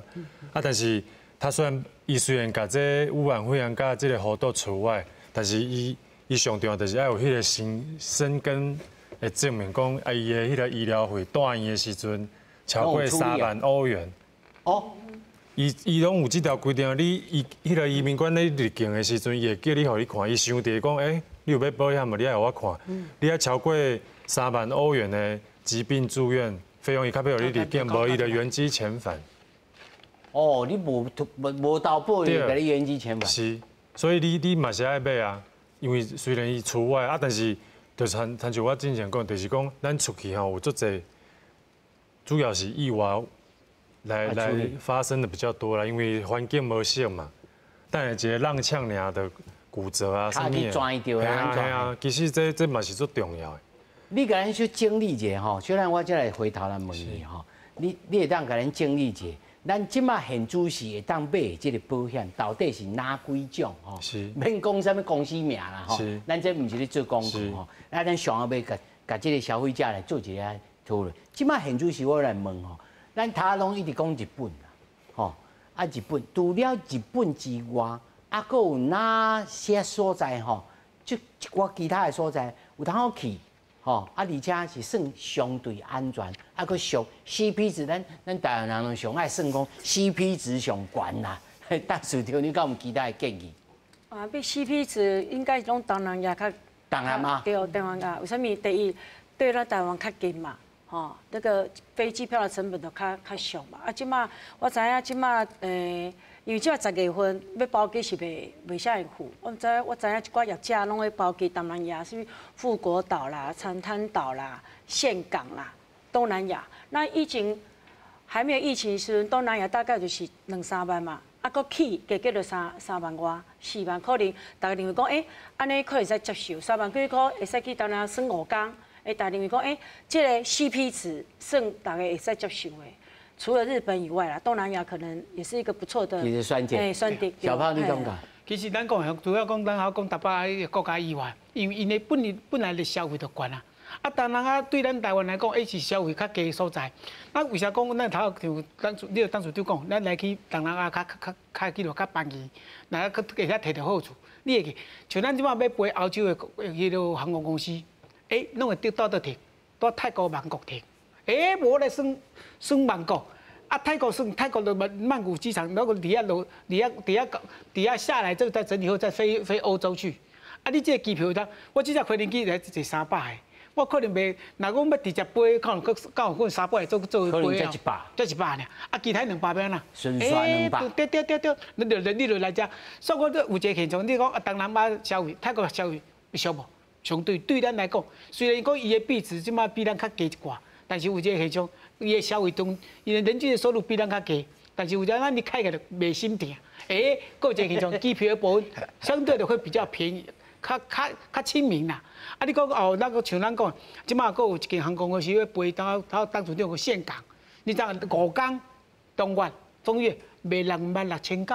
啊，但是他雖然伊雖然共這武漢肺炎佮這個猴痘除外，但是伊伊上重要就是愛有彼個申申根的證明，講啊伊的彼個醫療費住院的時陣超過3萬歐元。哦，伊伊攏有這條規定，你伊彼個移民官咧入境的時陣，伊會叫你予伊看，伊想著講，欸，你有買保險無？你愛予我看，你愛超過三萬歐元的疾病住院費用，伊較欲予你入境，無伊就原機遣返。哦，你無無無投保，伊就共你原機遣返。是，所以你你嘛是愛買啊，因為雖然伊除外啊，但是就是親像我之前講，就是講咱出去吼有足濟，主要是意外來來發生的比較多啦，因為環境無熟嘛，等下一個踉蹌爾就骨折啊，啥物的。係啊係啊，其實這這嘛是足重要的。你共咱小整理一下吼，小咱我才來回頭來問你吼，你你會當共咱整理一下？咱這馬現主時會當買的這個保險，到底是哪幾種？吼，免講啥物公司名啦，吼，咱這毋是咧做廣告吼，啊，咱上後尾共共這個消費者來做一個討論。這馬現主時我來問吼，咱頭攏一直講日本啦，吼，啊日本除了日本之外，啊，閣有哪些所在吼？這一寡其他的所在有通好去？吼，啊，而且是算相對安全，啊，閣俗 CP 值，咱咱台灣人攏上愛算講 CP 值上懸啦。董事長，你敢有其他的建議？啊，比 CP 值應該是攏東南亞較。東南亞。對，東南亞。為啥物？第一，對咱台灣較近嘛，吼，那個飛機票的成本都較較俗嘛。啊，這馬我知影，這馬因為這馬10月份欲包機是袂袂啥會赴。我毋知我知影一寡業者攏會包機東南亞，啥物富國島啦、長灘島啦、岘港啦、東南亞。那以前還沒有疫情時陣，東南亞大概就是兩三萬嘛，啊，閣起加加就三三萬外、4萬，可能大家認為講，欸，按呢可會使接受，3萬幾箍會使去東南亞耍5工，欸，大家認為講，欸，這個 CP 值算大家會使接受的。除了日本以外啦，東南亞可能也是一個不錯的選擇。欸，選擇。小胖，你感覺？其實咱講主要講咱還講台北個國家以外，因為𪜶的本本來的消費就懸啊。啊，東南亞對咱台灣來講，欸是消費較低的所在。那為啥講咱頭就咱你董事長講，咱來去東南亞較較較去落較便宜，若閣會使摕著好處。你會記，像咱這馬欲飛歐洲的彼个航空公司，欸，攏會得到佗停，佇泰國曼谷停。欸，無來算算曼谷，啊，泰國算泰國的曼曼谷機場，那個佇遐落，佇遐佇遐佇遐下來，就再整理後再飛飛歐洲去。啊，你這個機票當，我這隻飛機來坐300個，我可能袂，若講欲直接飛，可能閣敢有可能300個做做飛啊，才100，才100爾，啊，其他200欲按怎？順序200。對對對對，你就你就來遮，所以我有一個現象，你講啊，東南亞消費，泰國消費俗無？相對對咱來講，雖然講伊的幣值這馬比咱較低一寡。但是有一個現象，伊的消費中，伊的人均的收入比咱較低，但是有陣咱你開起來袂心疼，欸，閣有一個現象，機票的部分相對的會比較便宜，較較較親民啦。啊，你講哦，那個像咱講，這馬閣有一間航空公司欲飛到到當初個岘港，你知5工中月中月賣26,900，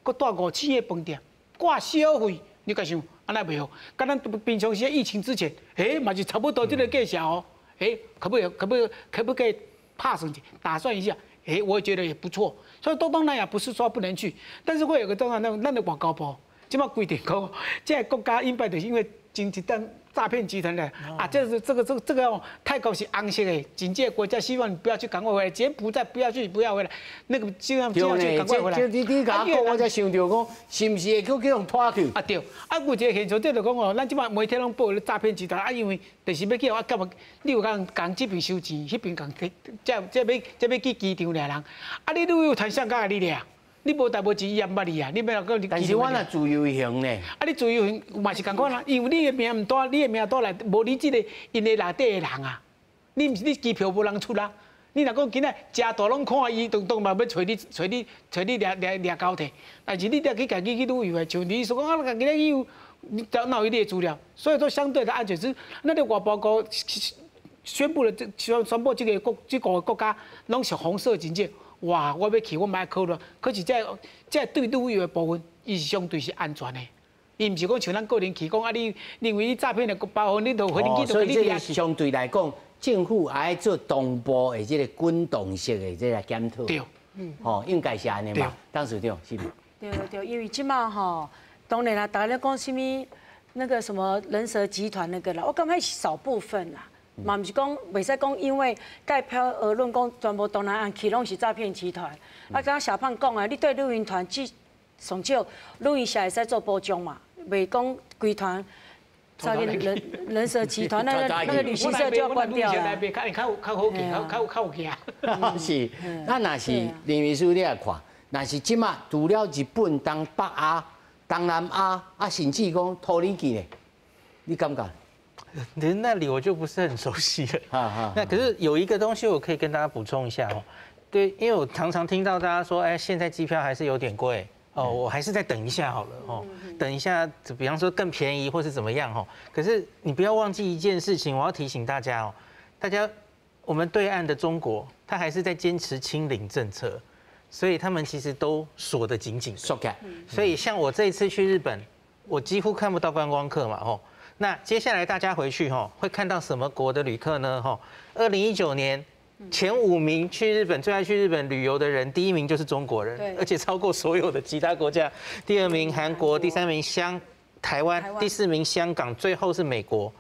閣帶5000個飯店，掛小費，你共想，按呢袂好？佮咱平常時疫情之前，欸嘛是差不多這個價錢哦，欸，可不可以拍算一下，打算一下？欸，我也覺得也不錯。所以東東南亞不是說不能去，但是會有個狀況，那咱的外交部這馬規定講，這個國家應該就是因為經濟單詐騙集團的啊，這是這個泰國是紅色的警戒國家，希望你不要去，趕快回來。柬埔寨不要去，不要回來。那個盡量盡量去，趕快回來。你共我講，我才想著講，是毋是會閣叫人拖去？啊對，啊有一個現象，這就講哦，咱這馬媒體攏報詐騙集團啊，因為就是欲叫啊，幹嘛？你有共共這邊收錢，彼邊共這這欲這欲去機場掠人，啊你旅遊團誰共你掠？你無代無誌，伊也毋捌你啊！你欲來講你。但是我若自由行呢？啊，你自由行嘛是仝款啊，因為你的名毋帶，你的名帶來，無你這個𪜶的內底的人啊，你毋是你機票無人出啊？你若講今仔誠大攏看伊，當當嘛欲揣你揣你揣你掠掠掠交替，但是你著去家己去旅遊的，像你說講啊，家己咧旅遊，你哪有伊的資料？所以說相對的安全是，那個外包國宣布了這宣宣布這個國這個國家攏是紅色警戒。哇！我欲去，我嘛愛考慮。可是這這對旅遊的部分，伊是相對是安全的。伊毋是講像咱個人去講啊，你認為你詐騙的包袱，你就回去就所以這個相對來講，政府愛做同步的這個滾動式的這個檢討。對，吼，應該是按呢嘛。董事長是毋？對對，因為這馬吼，當然啦，大家咧講啥物那個什麼人蛇集團那個啦，我感覺是少部分啦。嘛毋是講，袂使講，因為蓋票而論，講全部東南亞去攏是詐騙集團。啊，剛剛小胖講的，你對旅行團只上少旅行社會使做保障嘛？袂講規團詐騙人人蛇集團，那個旅行社就要關掉啦。較較好較較較有行。是，那若是林秘書你來看，若是這馬除了日本、東北亞、東南亞啊，甚至講土耳其咧，你感覺？連那裡我就不是很熟悉了。那可是有一個東西我可以跟大家補充一下哦。對，因為我常常聽到大家說，哎，現在機票還是有點貴哦，我還是再等一下好了哦，等一下，比方說更便宜或是怎麼樣哦。可是你不要忘記一件事情，我要提醒大家哦，大家我們對岸的中國，他還是在堅持清零政策，所以他們其實都鎖得緊緊的。鎖起。所以像我這一次去日本，我幾乎看不到觀光客嘛，哦。那接下來大家回去吼，會看到什麼國的旅客呢？吼，2019年前5名去日本最愛去日本旅遊的人，第一名就是中國人，而且超過所有的其他國家。第二名韓國，第三名台灣，第四名香港，最後是美國。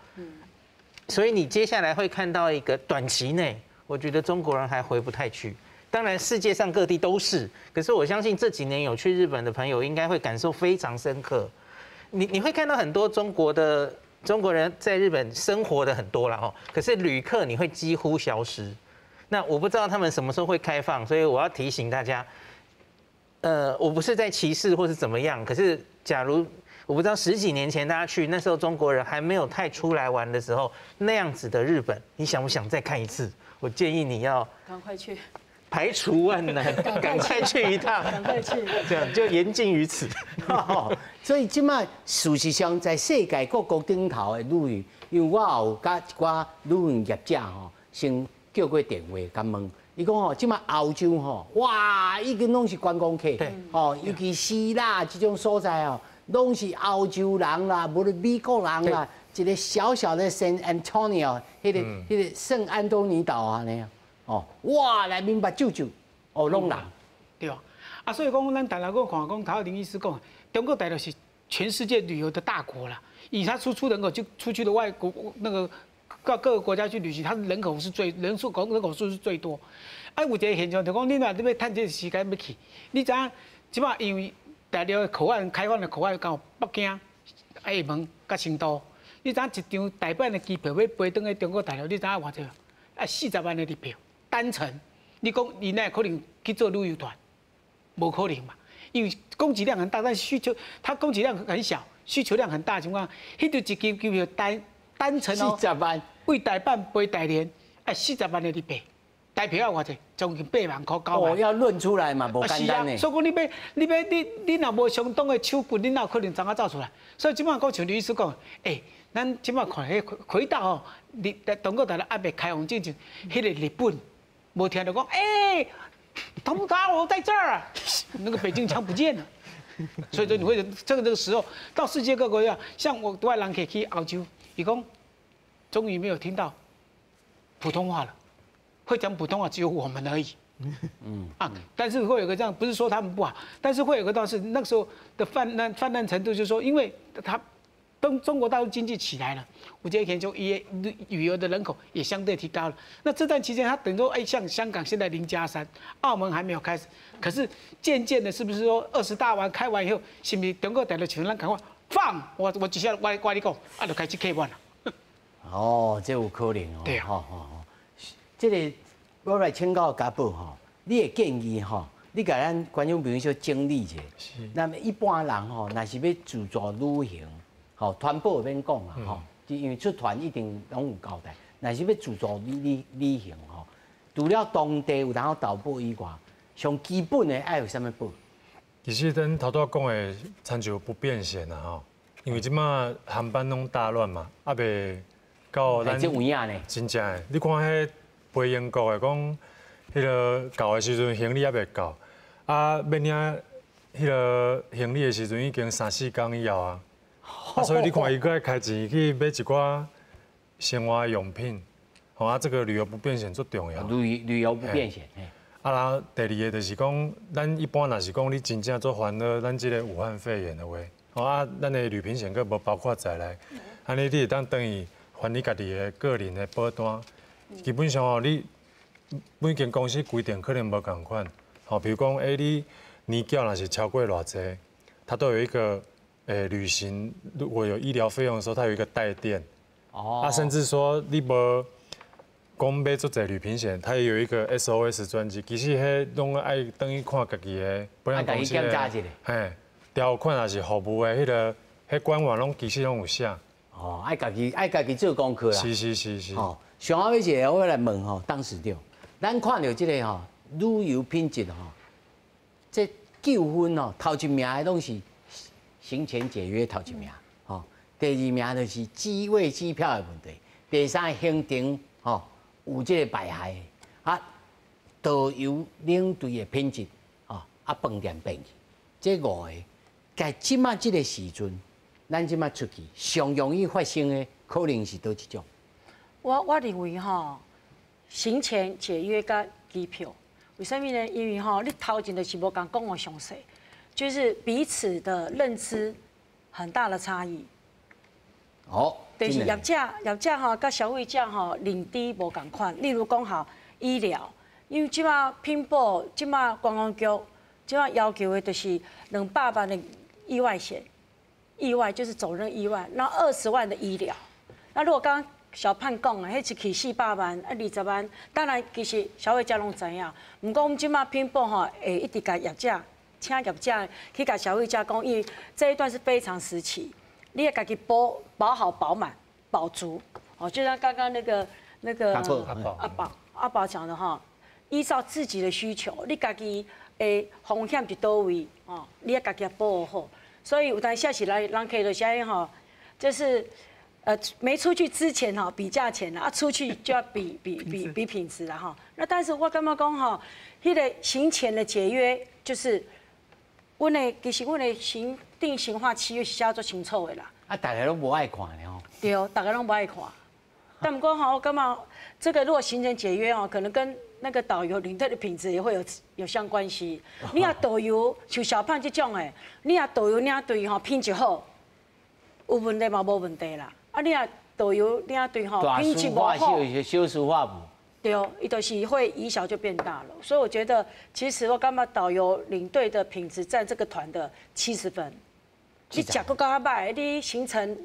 所以你接下來會看到一個短期內，我覺得中國人還回不太去。當然世界上各地都是，可是我相信這幾年有去日本的朋友應該會感受非常深刻。你會看到很多中國的。中國人在日本生活的很多了吼，可是旅客你會幾乎消失。那我不知道他們什麼時候會開放，所以我要提醒大家，我不是在歧視或是怎麼樣，可是假如我不知道十幾年前大家去那時候中國人還沒有太出來玩的時候，那樣子的日本，你想不想再看一次？我建議你要趕快去，排除萬難，趕快去一趟，趕快去，這樣就言盡於此。所以這馬事實上，在世界各國頂頭的旅遊，因為我有佮一寡旅行業者吼，先叫過電話共問，伊講吼，這馬歐洲吼，哇，已經攏是觀光客，吼，尤其希臘這種所在哦，攏是歐洲人啦，無論美國人啦，一個小小的聖 Antonio，彼個聖安東尼島啊，那樣，哦，哇，內面目睭睭，哦，攏人，對啊，啊，所以講，咱台來講看講，頭林醫師講，中國大陸是全世界旅遊的大國啦，以他輸出人口就出去的外國那個到各個國家去旅行，他人口是最人數人口數是最多。啊，有一個現象就講，你若欲趁這個時間欲去，你知影這馬因為大陸的口岸開放的口岸到北京、廈門佮成都，你知影一張台灣的機票欲飛轉去中國大陸，你知影偌濟？啊，40萬的日票單程，你講伊哪會可能去做旅遊團？無可能嘛，因為供給量很大，但是需求它供給量很小，需求量很大的情況，彼就一支機票單單程哦，四十萬，為台北飛大連，愛四十萬的日幣，台票要偌濟？將近8萬箍9萬。哦，要論出來嘛，無簡單呢。所以講你欲，你欲，你若無相當的手骨，你哪有可能怎啊走出來？所以這擺講像李醫師講，欸，咱這擺看彼回到吼，日中國大陸猶未開放之前，彼個日本無聽著講，欸，通達我在這兒，那個北京腔不見了。所以說你會這個時候到世界各國要像我外人可以去歐洲，伊講終於沒有聽到普通話了。會講普通話只有我們而已，啊，但是會有個這樣，不是說他們不好，但是會有個倒是那個時候的泛濫程度，就是說，因為他中國大陸經濟起來了，我覺得可以就也旅遊的人口也相對提高了。那這段期間，他等於說，哎，像香港現在0+3，澳門還沒有開始，可是漸漸的，是不是說20大完開完以後，是不是中國大陸像咱講放我接下來我你講，啊，就開始客滿了。哦，這有可能哦。對啊。這個我來請教家寶吼，你的建議吼，你共咱觀眾朋友小整理一下。是。那麼一般人吼，若是欲自助旅行，吼，團保免講啦，吼，因為出團一定攏有交代。若是欲自助旅行吼，除了當地有通投保以外，上基本的愛有啥物保？其實咱頭拄仔講的，親像不便險啦吼，因為這馬航班攏大亂嘛，猶未到咱。這有影呢？真正的，你看彼飛英國的講，彼個到的時陣行李猶未到，啊，欲領彼個行李的時陣已經三四工以後啊，啊，所以你看伊閣愛開錢去買一寡生活用品，吼啊，這個旅遊不便險足重要。旅遊不便險。啊，然後第二個就是講，咱一般若是講你真正足煩惱咱這個武漢肺炎的話，吼啊，咱的旅平險閣無包括在內，按呢你會當轉去還你家己的個人的保單。基本上吼，你每間公司規定可能無仝款，吼，比如講，欸，你年繳若是超過偌濟，它都有一個，欸，旅行如果有醫療費用的時候，它有一個代墊。哦。啊，甚至說你無講買足濟旅平險，它也有一個 SOS 專機。其實彼攏愛轉去看家己的保險公司的，嘿，條款抑是服務的彼個，彼官網攏其實攏有寫。哦，愛家己做功課啦。是是是是。哦，上後尾一個我來問吼，董事長，咱看著這個吼旅遊品質吼，這扣分吼頭一名的攏是行前解約頭一名，吼，第二名就是機位機票的問題，第三行程吼有這個敗害的，啊，導遊領隊的品質，吼，啊飯店便去，這五個，在這馬這個時陣，咱這馬出去上容易發生的可能是佗一種？我認為吼，行前解約佮機票，為啥物呢？因為吼，你頭前就是無共講的詳細，就是彼此的認知很大的差異。就是業者吼，佮消費者吼認知無仝款。例如講吼醫療，因為這馬品保，這馬觀光局，這馬要求的就是200萬的意外險，意外就是走人意外，那20萬的醫療。那如果剛剛小胖講的，彼一去400萬啊20萬，當然其實消費者攏知影。毋過阮這馬品保吼，會一直共業者請業者去共消費者講，因為這一段是非常時期，你欲家己保保好保滿保足。哦，就像剛剛那個阿寶講的哈，依照自己的需求，你家己的風險佇佗位哦，你欲家己保好。所以有當時是來人客就是按呢吼，就是沒出去之前哈比價錢啊，出去就要比比比比品質了哈。那但是我感覺講吼，彼個行前的解約就是，阮的其實阮的行定型化契約是寫足清楚的啦。啊，大家攏無愛看的吼。對，大家攏無愛看。但毋過吼，我感覺這個如果行前解約哦，可能跟那個導遊領隊的品質也會有相關係。你若導遊像小胖這種的，你若導遊領隊吼品質好，有問題嘛無問題啦。啊，你若導遊領隊吼品質無好，小事化無。對，伊就是會以小就變大了。所以我覺得，其實我感覺導遊領隊的品質佔這個團的70分。你食閣較歹，你行程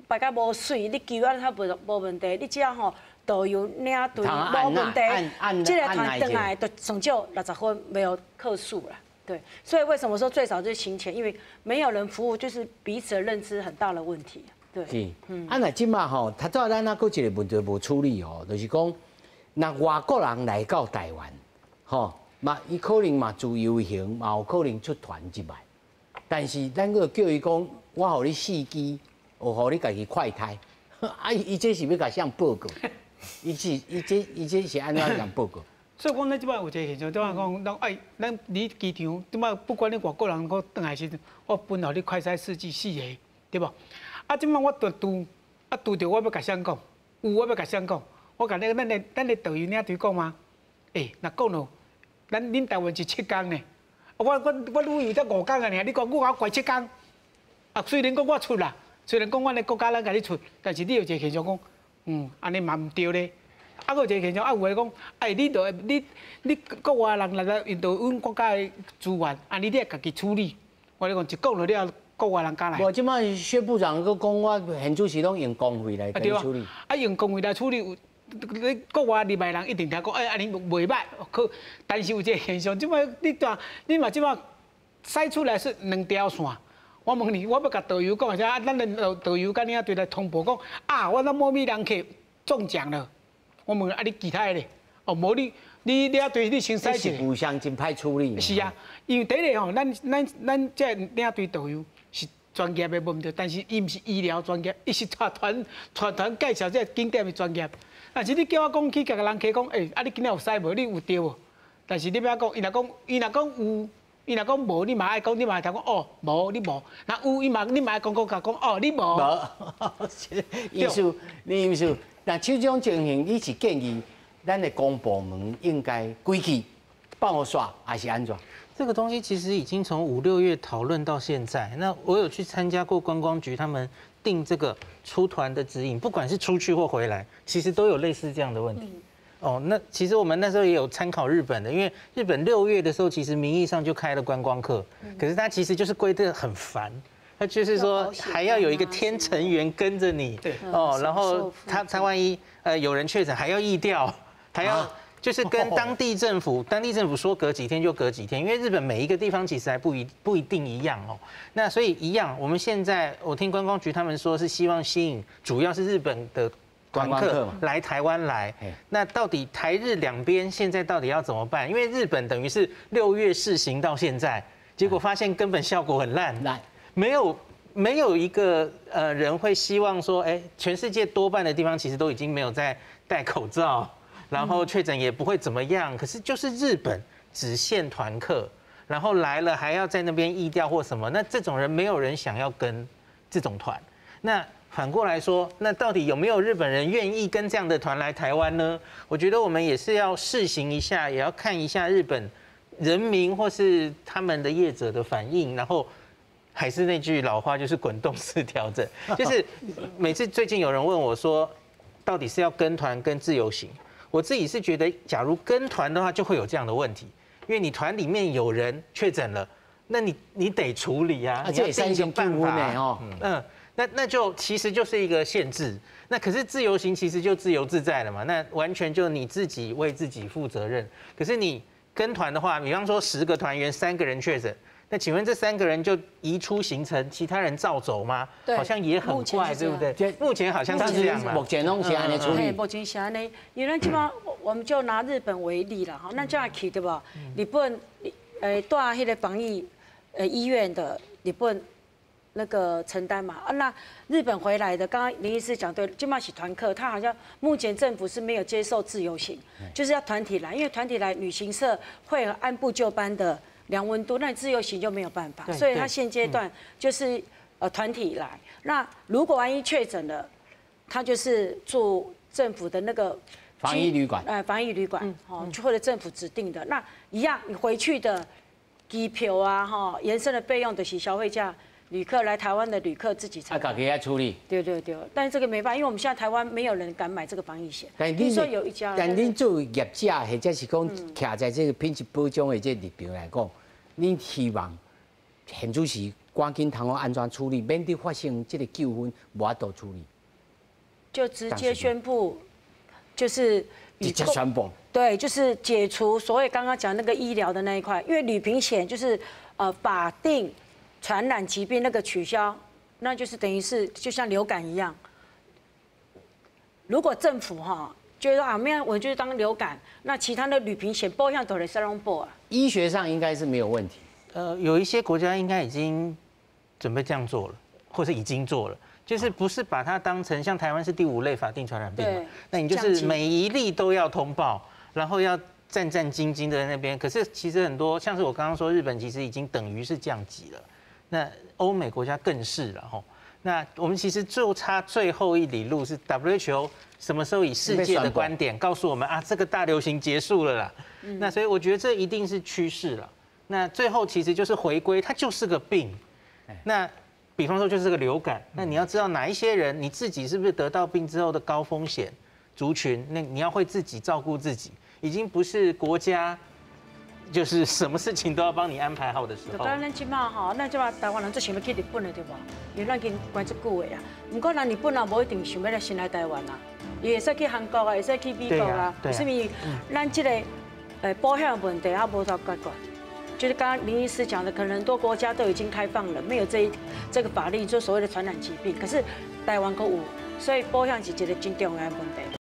排甲無媠，你機票較無問題，你只要吼導遊領隊無問題，這個團轉來就上少60分，沒有客訴啦。對，所以為什麼說最少就是行前？因為沒有人服務，就是彼此的認知很大的問題。對，是。啊，那這馬吼，頭拄仔咱猶閣一個問題無處理吼，就是講，若外國人來到台灣，吼，嘛伊可能嘛自由行，嘛有可能出團入來。但是咱閣叫伊講，我予你四機，我予你家己快篩，啊，伊這是欲共誰報告？伊這是按怎共報告？所以講，咱這擺有一個現象，就話講，咱愛咱你機場，這擺不管你外國人閣轉來時陣，我分予你快篩試劑四個，對無？啊，這擺我拄拄啊拄著，我欲共誰講？有我欲共誰講？我共你咱的導遊領隊講嗎？欸，若講咯，咱恁台灣是7工呢，我旅遊才5工啊爾，你講我猶懸七工，啊，雖然講我出啦，雖然講阮的國家咱共你出，但是你有一個現象講，按呢嘛毋對咧。啊，閣有一個現象，啊，有的講，哎，你著你國外人來來用著阮國家的資源，按呢你愛家己處理。我共你講，一講落了，國外人敢來。無，這擺薛部長閣講，我現主時攏用公費來處理。啊，用公費來處理，有你國外入來人一定聽講，哎，按呢袂䆀，可，但是有一個現象，這擺你蹛，你嘛這擺篩出來是兩條線。我問你，我欲共導遊講啥？啊，咱的導遊佮領隊來通報講，啊，我咱某某人客中獎了。我問啊，你其他的咧？哦，無你你領隊你先篩一下。互相真歹處理。是啊，因為第一個吼，咱這領隊導遊是專業的無毋對，但是伊毋是醫療專業，伊是帶團帶團介紹這個景點的專業。但是你叫我講去共人客講，欸，啊你今仔有篩無？你有著無？但是你欲講，伊若講有，伊若講無，你嘛愛講，你嘛愛聽講哦，無你無。若有伊嘛你嘛愛講講共講哦，你無。無。意思，你意思，那這種情形，你是建議咱的公部門應該歸去放予煞，還是按怎？這個東西其實已經從5、6月討論到現在。那我有去參加過觀光局他們定這個出團的指引，不管是出去或回來，其實都有類似這樣的問題。哦，那其實我們那時候也有參考日本的，因為日本6月的時候其實名義上就開了觀光客，可是它其實就是規得很煩。他就是說還要有一個添乘員跟着你，對哦，然後他萬一有人確診還要疫調，還要就是跟當地政府，當地政府說隔幾天就隔幾天，因為日本每一個地方其實還不一定一樣哦。那所以一樣，我們現在我聽觀光局他們說是希望吸引主要是日本的團客來台灣來，那到底台日兩邊現在到底要怎麼辦？因為日本等於是6月試行到現在，結果發現根本效果很爛。沒有一個人會希望說，哎，全世界多半的地方其實都已經沒有在戴口罩，然後確診也不會怎麼樣。可是就是日本只限團客，然後來了還要在那邊疫調或什麼，那這種人沒有人想要跟這種團。那反過來說，那到底有沒有日本人願意跟這樣的團來台灣呢？我覺得我們也是要試行一下，也要看一下日本人民或是他們的業者的反應，然後。還是那句老話，就是滾動式調整。就是每次最近有人問我說，到底是要跟團跟自由行？我自己是覺得，假如跟團的話，就會有這樣的問題，因為你團裡面有人確診了，那你得處理啊，你要定一個辦法哦。嗯，那就其實就是一個限制。那可是自由行其實就自由自在了嘛，那完全就你自己為自己負責任。可是你跟團的話，比方說10個團員3個人確診。那請問這3個人就移出行程，其他人照走嗎？對，好像也很怪，對不對？目前好像是這樣嘛。目前攏是按呢處理。目前是按呢，因為咱這擺我們就拿日本為例啦，哈，那這樣去對無？日本，蹛彼個防疫，醫院的日本那個承擔嘛。啊，那日本回來的，剛剛林醫師講對，這擺是團客，他好像目前政府是沒有接受自由行，就是要團體來，因為團體來旅行社會按部就班的。量溫度，那你自由行就沒有辦法，所以他現階段就是團體來。那如果萬一確診了，他就是住政府的那個防疫旅館，防疫旅館，哦，或者政府指定的。那一樣，你回去的機票啊，哈，延伸的費用就是消費價，旅客來台灣的旅客自己承擔。他自己來處理。對對對，但是這個沒辦法，因為我們現在台灣沒有人敢買這個防疫險。聽說有一家。但恁做業者或者是講徛在這個品質保障的這個立場來講。恁希望現主時趕緊通好按怎處理，免得發生這個糾紛，無法度處理。就直接宣布，就是直接宣布。對，就是解除所謂剛剛講那個醫療的那一塊，因為旅平險就是法定傳染疾病那個取消，那就是等於是就像流感一樣。如果政府哈觉得啊，没有，我就是当流感，那其他的旅平险保险都會使攏保啊。醫學上應該是沒有問題。有一些國家應該已經準備這樣做了，或是已經做了，就是不是把它當成像台灣是第五類法定傳染病嘛？那你就是每一例都要通報，然後要戰戰兢兢的在那邊。可是其實很多像是我剛剛說，日本其實已經等於是降級了，那歐美國家更是了吼。那我們其實就差最後一里路，是 WHO 什麼時候以世界的觀點告訴我們啊，這個大流行結束了啦。那所以我覺得這一定是趨勢了。那最後其實就是回歸，它就是個病。那比方說就是個流感，那你要知道哪一些人，你自己是不是得到病之後的高風險族群，那你要會自己照顧自己，已經不是國家就是什麼事情都要幫你安排好的時候。就講咱這馬吼，咱這馬台灣人最想欲去日本的對無？因為咱已經關足久的啊。毋過咱日本人無一定想欲來先來台灣啊，伊會使去韓國啊，會使去美國啊。是因為咱這個保險問題還無法解決。就是剛剛林醫師講的，可能很多國家都已經開放了，沒有這個法律，就所謂的傳染疾病。可是台灣閣有，所以保險是一個真重要的問題。